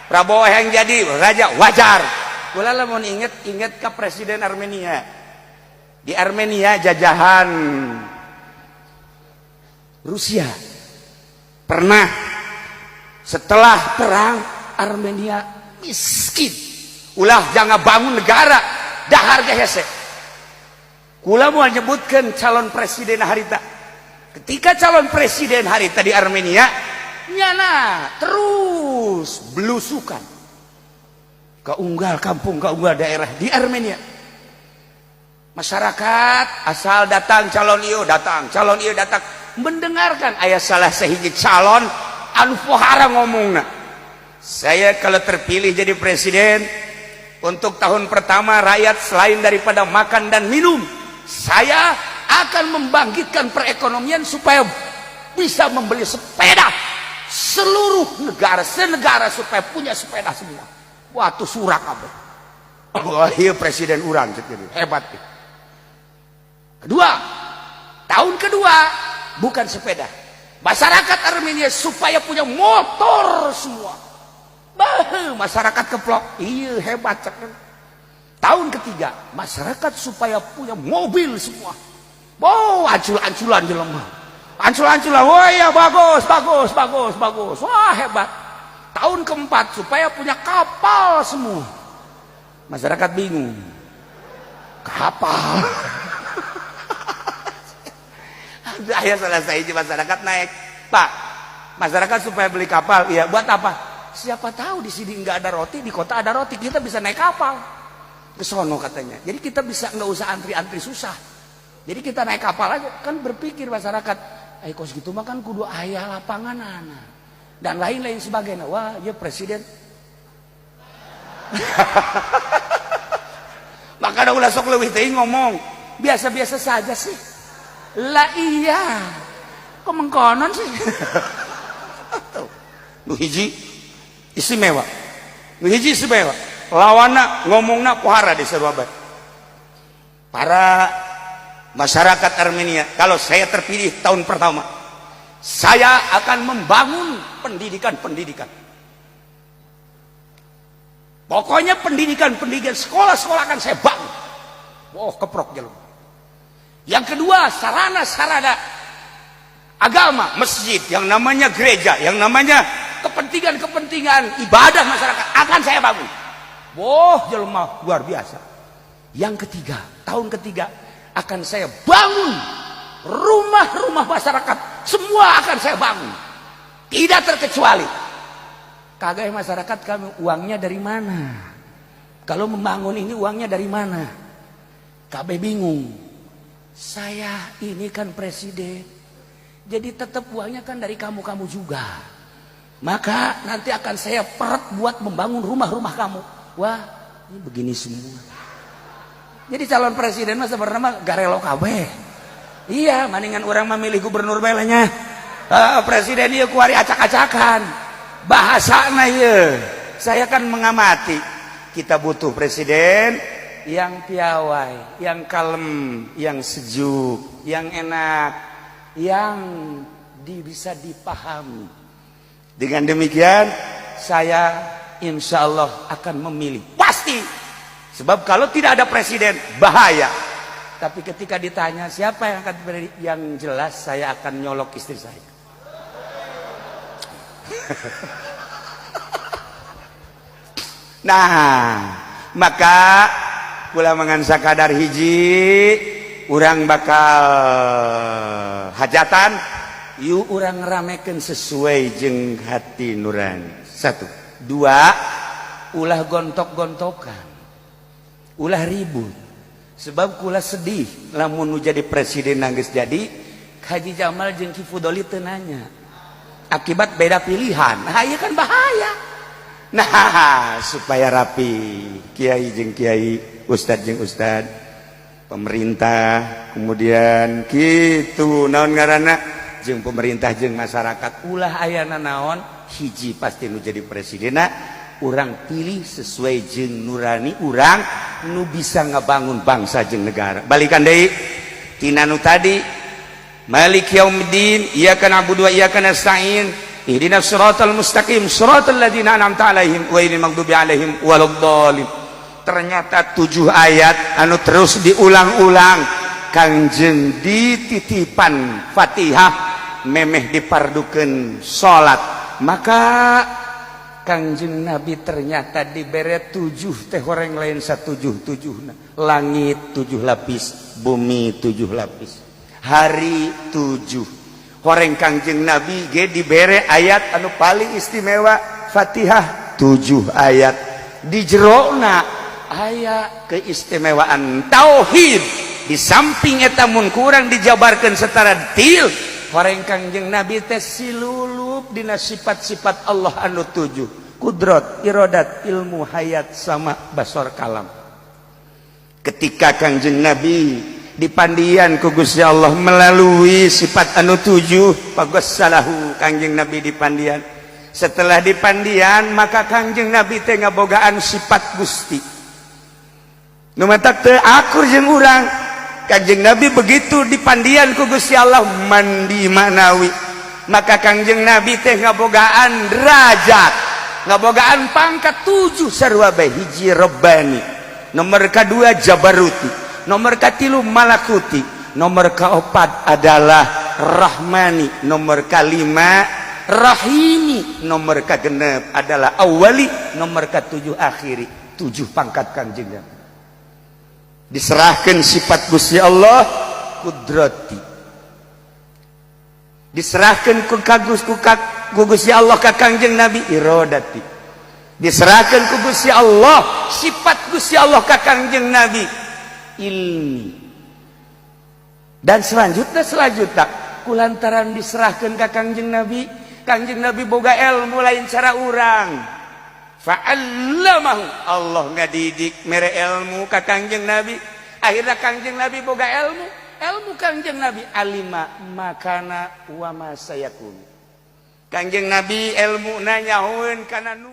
Prabowo yang jadi raja wajar. Kula lamun inget, inget ke presiden Armenia. Di Armenia jajahan Rusia. Pernah setelah perang Armenia miskin. Ulah jangan bangun negara, dahar ge hese. Kula mau nyebutkan calon presiden harita. Ketika calon presiden harita di Armenia, nyana terus belusukan ke unggal kampung, ke unggal daerah di Armenia. Masyarakat asal datang calon iyo datang, calon iyo datang, mendengarkan. Aya salah sahiji calon anu pohara ngomongna, "Saya kalau terpilih jadi presiden, untuk tahun pertama rakyat selain daripada makan dan minum, saya akan membangkitkan perekonomian supaya bisa membeli sepeda seluruh negara, senegara supaya punya sepeda semua." Wah, tuh surak kabeh. Wah, iya, presiden urang hebat. Kedua, tahun kedua bukan sepeda, masyarakat Armenia supaya punya motor semua. Bah, masyarakat keplok, iya hebat cek. Tahun ketiga masyarakat supaya punya mobil semua. Wow, ancul-anculan jelema, ancul-anculan. Wah ya, bagus bagus bagus bagus, wah hebat. Tahun keempat supaya punya kapal semua. Masyarakat bingung, kapal. Ayo selesai, masyarakat naik, "Pak, masyarakat supaya beli kapal." "Iya, buat apa?" "Siapa tahu di sini nggak ada roti, di kota ada roti, kita bisa naik kapal ke sono," katanya. "Jadi kita bisa nggak usah antri-antri susah, jadi kita naik kapal aja." Kan berpikir masyarakat, eh kos gitu mah kan kudu aya lapangan anak dan lain-lain sebagainya. Wah ya, presiden makanya ulah sok leuwih teuing ngomong, biasa-biasa saja sih. Lah iya, kok mengkonon sih? Nu hiji istimewa, nu hiji istimewa, lawana ngomongna pohara di sarua. "Para masyarakat Armenia, kalau saya terpilih, tahun pertama saya akan membangun pendidikan-pendidikan. Pokoknya pendidikan-pendidikan, sekolah-sekolah akan saya bangun." Oh, keprok jalur. Yang kedua, sarana-sarana agama, masjid, yang namanya gereja, yang namanya kepentingan-kepentingan ibadah masyarakat akan saya bangun. Wah, jelema luar biasa. Yang ketiga, tahun ketiga akan saya bangun rumah-rumah masyarakat, semua akan saya bangun. Tidak terkecuali. Kagak masyarakat kami, uangnya dari mana? Kalau membangun ini uangnya dari mana? Kabeh bingung. Saya ini kan presiden, jadi tetap uangnya kan dari kamu-kamu juga. Maka nanti akan saya peret buat membangun rumah-rumah kamu. Wah, ini begini semua. Jadi calon presiden mah sebenarnya mah garelo kabeh. Iya, mendingan orang memilih gubernur bae nya. Presiden ieu kuari acak-acakan. Bahasana ieu. Saya kan mengamati. Kita butuh presiden yang piawai, yang kalem, yang sejuk, yang enak, yang bisa dipahami. Dengan demikian, saya insya Allah akan memilih. Pasti. Sebab kalau tidak ada presiden, bahaya. Tapi ketika ditanya siapa yang akan beri, yang jelas saya akan nyolok istri saya. Nah, maka kula mangan sakadar hiji urang bakal hajatan, yuk urang ramekeun sesuai jeung hati nurani. Satu, dua, ulah gontok-gontokan, ulah ribut. Sebab kula sedih lamun nu jadi presiden nangis jadi Haji Jamal jeung Ki Fudoli teu nanya akibat beda pilihan. Nah, iya kan bahaya. Nah, supaya rapi kiai jeung kiai, ustad jeung ustad, pemerintah kemudian gitu naon ngaranna jeung pemerintah jeung masyarakat, ulah ayana naon hiji pasti nu jadi presidena urang pilih sesuai jeung nurani urang nu bisa ngebangun bangsa jeung negara. Balikan deui tina nu tadi, Malik yaumiddin, iyyaka na'budu wa iyyaka nasta'in, ihdinas siratal mustaqim, siratal ladzina an'amta 'alaihim ghairil maghdubi 'alaihim waladdallin. Ternyata 7 ayat anu terus diulang-ulang Kangjeng dititipan Fatihah memeh dipardukeun salat. Maka Kangjeng Nabi ternyata dibere 7 teh horeng lain satujuh-tujuhna. Langit 7 lapis, bumi 7 lapis, hari 7. Horeng Kangjeng Nabi ge dibere ayat anu paling istimewa, Fatihah 7 ayat. Di jerona aya keistimewaan tauhid. Di samping eta mun kurang dijabarkan secara detail, horeng Kangjeng Nabi teh silulup dina sifat-sifat Allah anu 7, kudrat, irodat, ilmu, hayat, sama basor, kalam. Ketika Kangjeng Nabi dipandian ku Gusti Allah melalui sifat anu 7, pagossalahu Kangjeng Nabi dipandian. Setelah dipandian maka Kangjeng Nabi teh ngabogaan sifat Gusti nu matak teu akur jeung urang. Kangjeng Nabi begitu dipandian ku Gusti Allah mandi maknawi, maka Kangjeng Nabi teh ngabogaan derajat, ngabogaan pangkat 7 sarua bae. Hiji Rabbani, nomor kedua Jabaruti, nomor katilu Malakuti, nomor keempat adalah Rahmani, nomor kelima Rahimi, nomor kegenep adalah Awali, nomor ketujuh Akhiri. 7 pangkat Kangjeng Nabi diserahkan sifat Gusti Allah kudrati, diserahkan ku kagus ku Gusti Allah ka Kangjeng Nabi irodati, diserahkan ku Gusti Allah sifat Gusti Allah ka Kangjeng Nabi ilmi. Dan selanjutnya kulantaran diserahkan ka Kangjeng Nabi, Kangjeng Nabi boga ilmu lain cara urang. Fa'allamahu, Allah ngadidik mere ilmu ka Kangjeng Nabi. Akhirnya Kangjeng Nabi boga ilmu, ilmu Kangjeng Nabi alima makana wa ma sayakun. Kangjeng Nabi ilmu nanyahoeun kana nu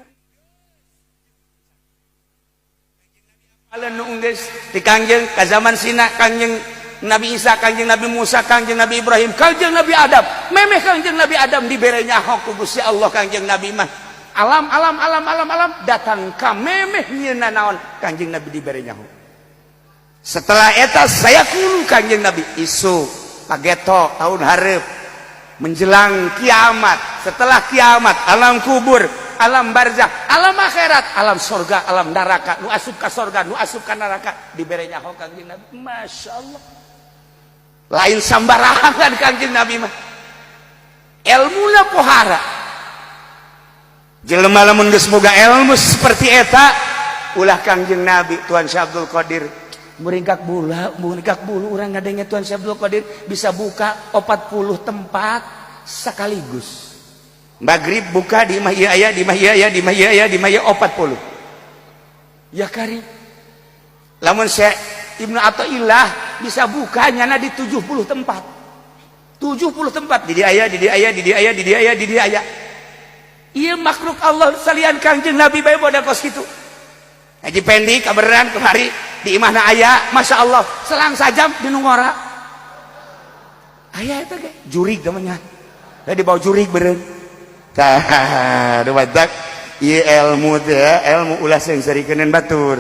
nu geus di Kangjeng ka zaman Sina, Kangjeng Nabi Isa, Kangjeng Nabi Musa, Kangjeng Nabi Ibrahim, Kangjeng Nabi Adam. Memeh Kangjeng Nabi Adam dibere nyaho ku Gusti Allah. Kangjeng Nabi mah alam alam alam alam alam datang ka memeh nyieunna naon Kangjeng Nabi dibere nyaho. Setelah eta saya kulu Kangjeng Nabi isu pageto tahun hareup menjelang kiamat, setelah kiamat alam kubur, alam barzah, alam akhirat, alam sorga, alam neraka, nu asup ka sorga, nu asup ka neraka dibere nyaho Kangjeng Nabi. Masya Allah, lain sambarangan Kangjeng Nabi mah ilmuna pohara. Jelema lamun geus boga ilmu seperti eta, ulah Kangjeng Nabi Tuan Syekh Abdul Qadir Muringkak bulu, muringkak bulu urang ngadenge Tuan Syekh Abdul Qadir bisa buka 40 tempat sekaligus. Maghrib buka di imah ieu aya, di imah ieu aya, di imah ieu aya, di imah ieu 40. Ya karim. Lamun Syekh Ibnu Athaillah bisa buka nyana di 70 tempat. 70 tempat di dia aya, di dia aya, di dia aya, di dia aya, di dia aya. Ieu makhluk Allah salian Kangjeng Nabi bae boda kos kitu. Haji Pendi kaberan kemari di imahna aya, Masya Allah, selang sajam di ngora. Aya eta ge jurig namanya. Da dibawa jurig beureun. Tah, aduh badak ieu ilmu teh, ilmu ulah seungseurikeun batur.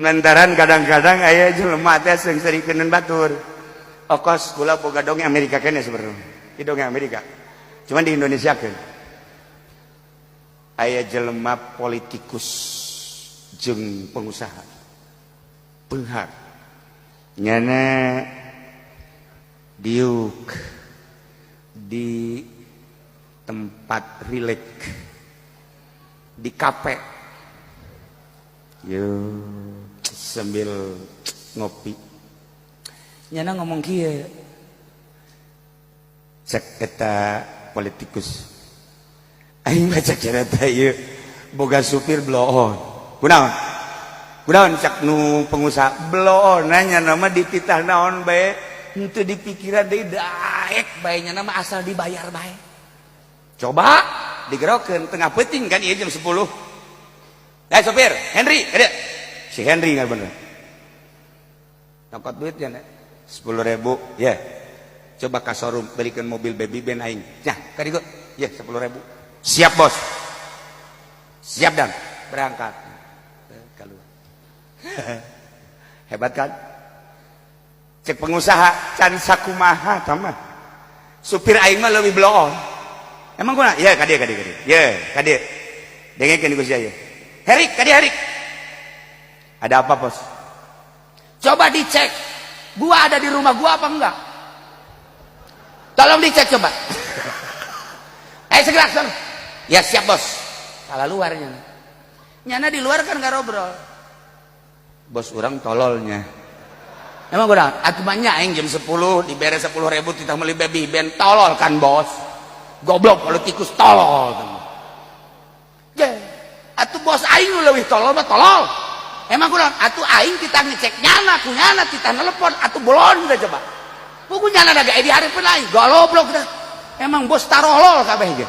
Lantaran kadang-kadang aya jelema teh seungseurikeun batur. Okos kula boga dongeng Amerika keneh sebenarnya. Di dongeng Amerika. Cuman di Indonesia kan. Aya jelema politikus jeung pengusaha. Beunghar. Nyana diuk di tempat rileks di kafe yo sambil ngopi. Nyana ngomong kieu. Cek eta politikus, aing baca cerita ieu boga supir bloon. Kunaon kunaon? Cak nu pengusaha, bloon nanya nama dititah naon bae henteu dipikiran deui, daek bae nyana mah asal dibayar bae. Coba digerokeun tengah peuting kan ieu jam 10. Eh, sopir Henry, ada si Henry nggak bener nyokot duitnya 10.000 ya, coba ka showroom belikan mobil baby ben aing. Nah, kadieu ya 10.000. Siap, bos, siap. Dan berangkat keluar. Hebat kan? Cek pengusaha, can sakumaha tama supir aing mah leuwih bloon. Emang kunaon? Ya kadieu, kadieu, kadieu, ya kadieu, dengekeun ku sia. Herik, kadieu, Herik. Ada apa, bos? Coba dicek, gua ada di rumah gua apa enggak? Tolong dicek coba. Eh, segera sana. Ya, siap, bos. Salah luarnya. Nyana di luar kan gak ngobrol. Bos orang tololnya. Emang kurang? Atuh banyak aing jam 10 dibere 10.000 titah meuli baby ben, tolol kan bos. Goblok politikus tolol. Ya, atuh bos aing nu leuwih tolol mah tolol. Emang kurang? Atuh aing titah ngecek nyana, ku nyana titah nelepon, atuh bolon udah coba. Buku nyana da di hareupeun aing, goblok dah. Emang bos tarolol kabeh ge.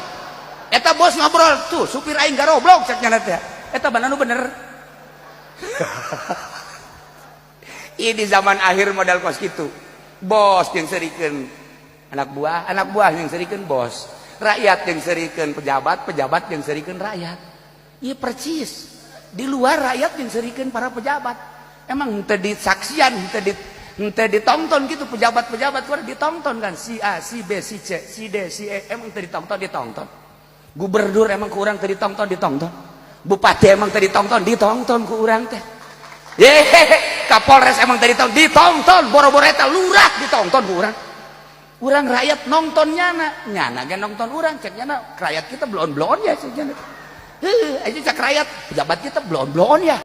Eta bos ngobrol tuh, supir aing garoblok cek nyana teh. Eta nu bener. Ini zaman akhir modal kos gitu. Bos yang seurikeun anak buah yang seurikeun bos, rakyat yang seurikeun pejabat, pejabat yang seurikeun rakyat. Iya percis. Di luar rakyat yang seurikeun para pejabat. Emang henteu disaksian, henteu ditonton gitu pejabat-pejabat kudu ditonton kan si A, si B, si C, si D, si E, emang teu ditonton, ditonton. Gubernur emang kurang teu ditonton, ditonton. Bupati emang teu ditonton, ditonton ku urang teh. Yehehe, Kapolres emang tadi ditonton, ditonton, boro-boro eta lurah ditonton ku urang. Urang rakyat nonton nyana, nyana ge nonton urang, cek nyana rakyat kita bloon-bloon ya cek nyana. Heuh, aja cek rakyat, pejabat kita bloon-bloon ya.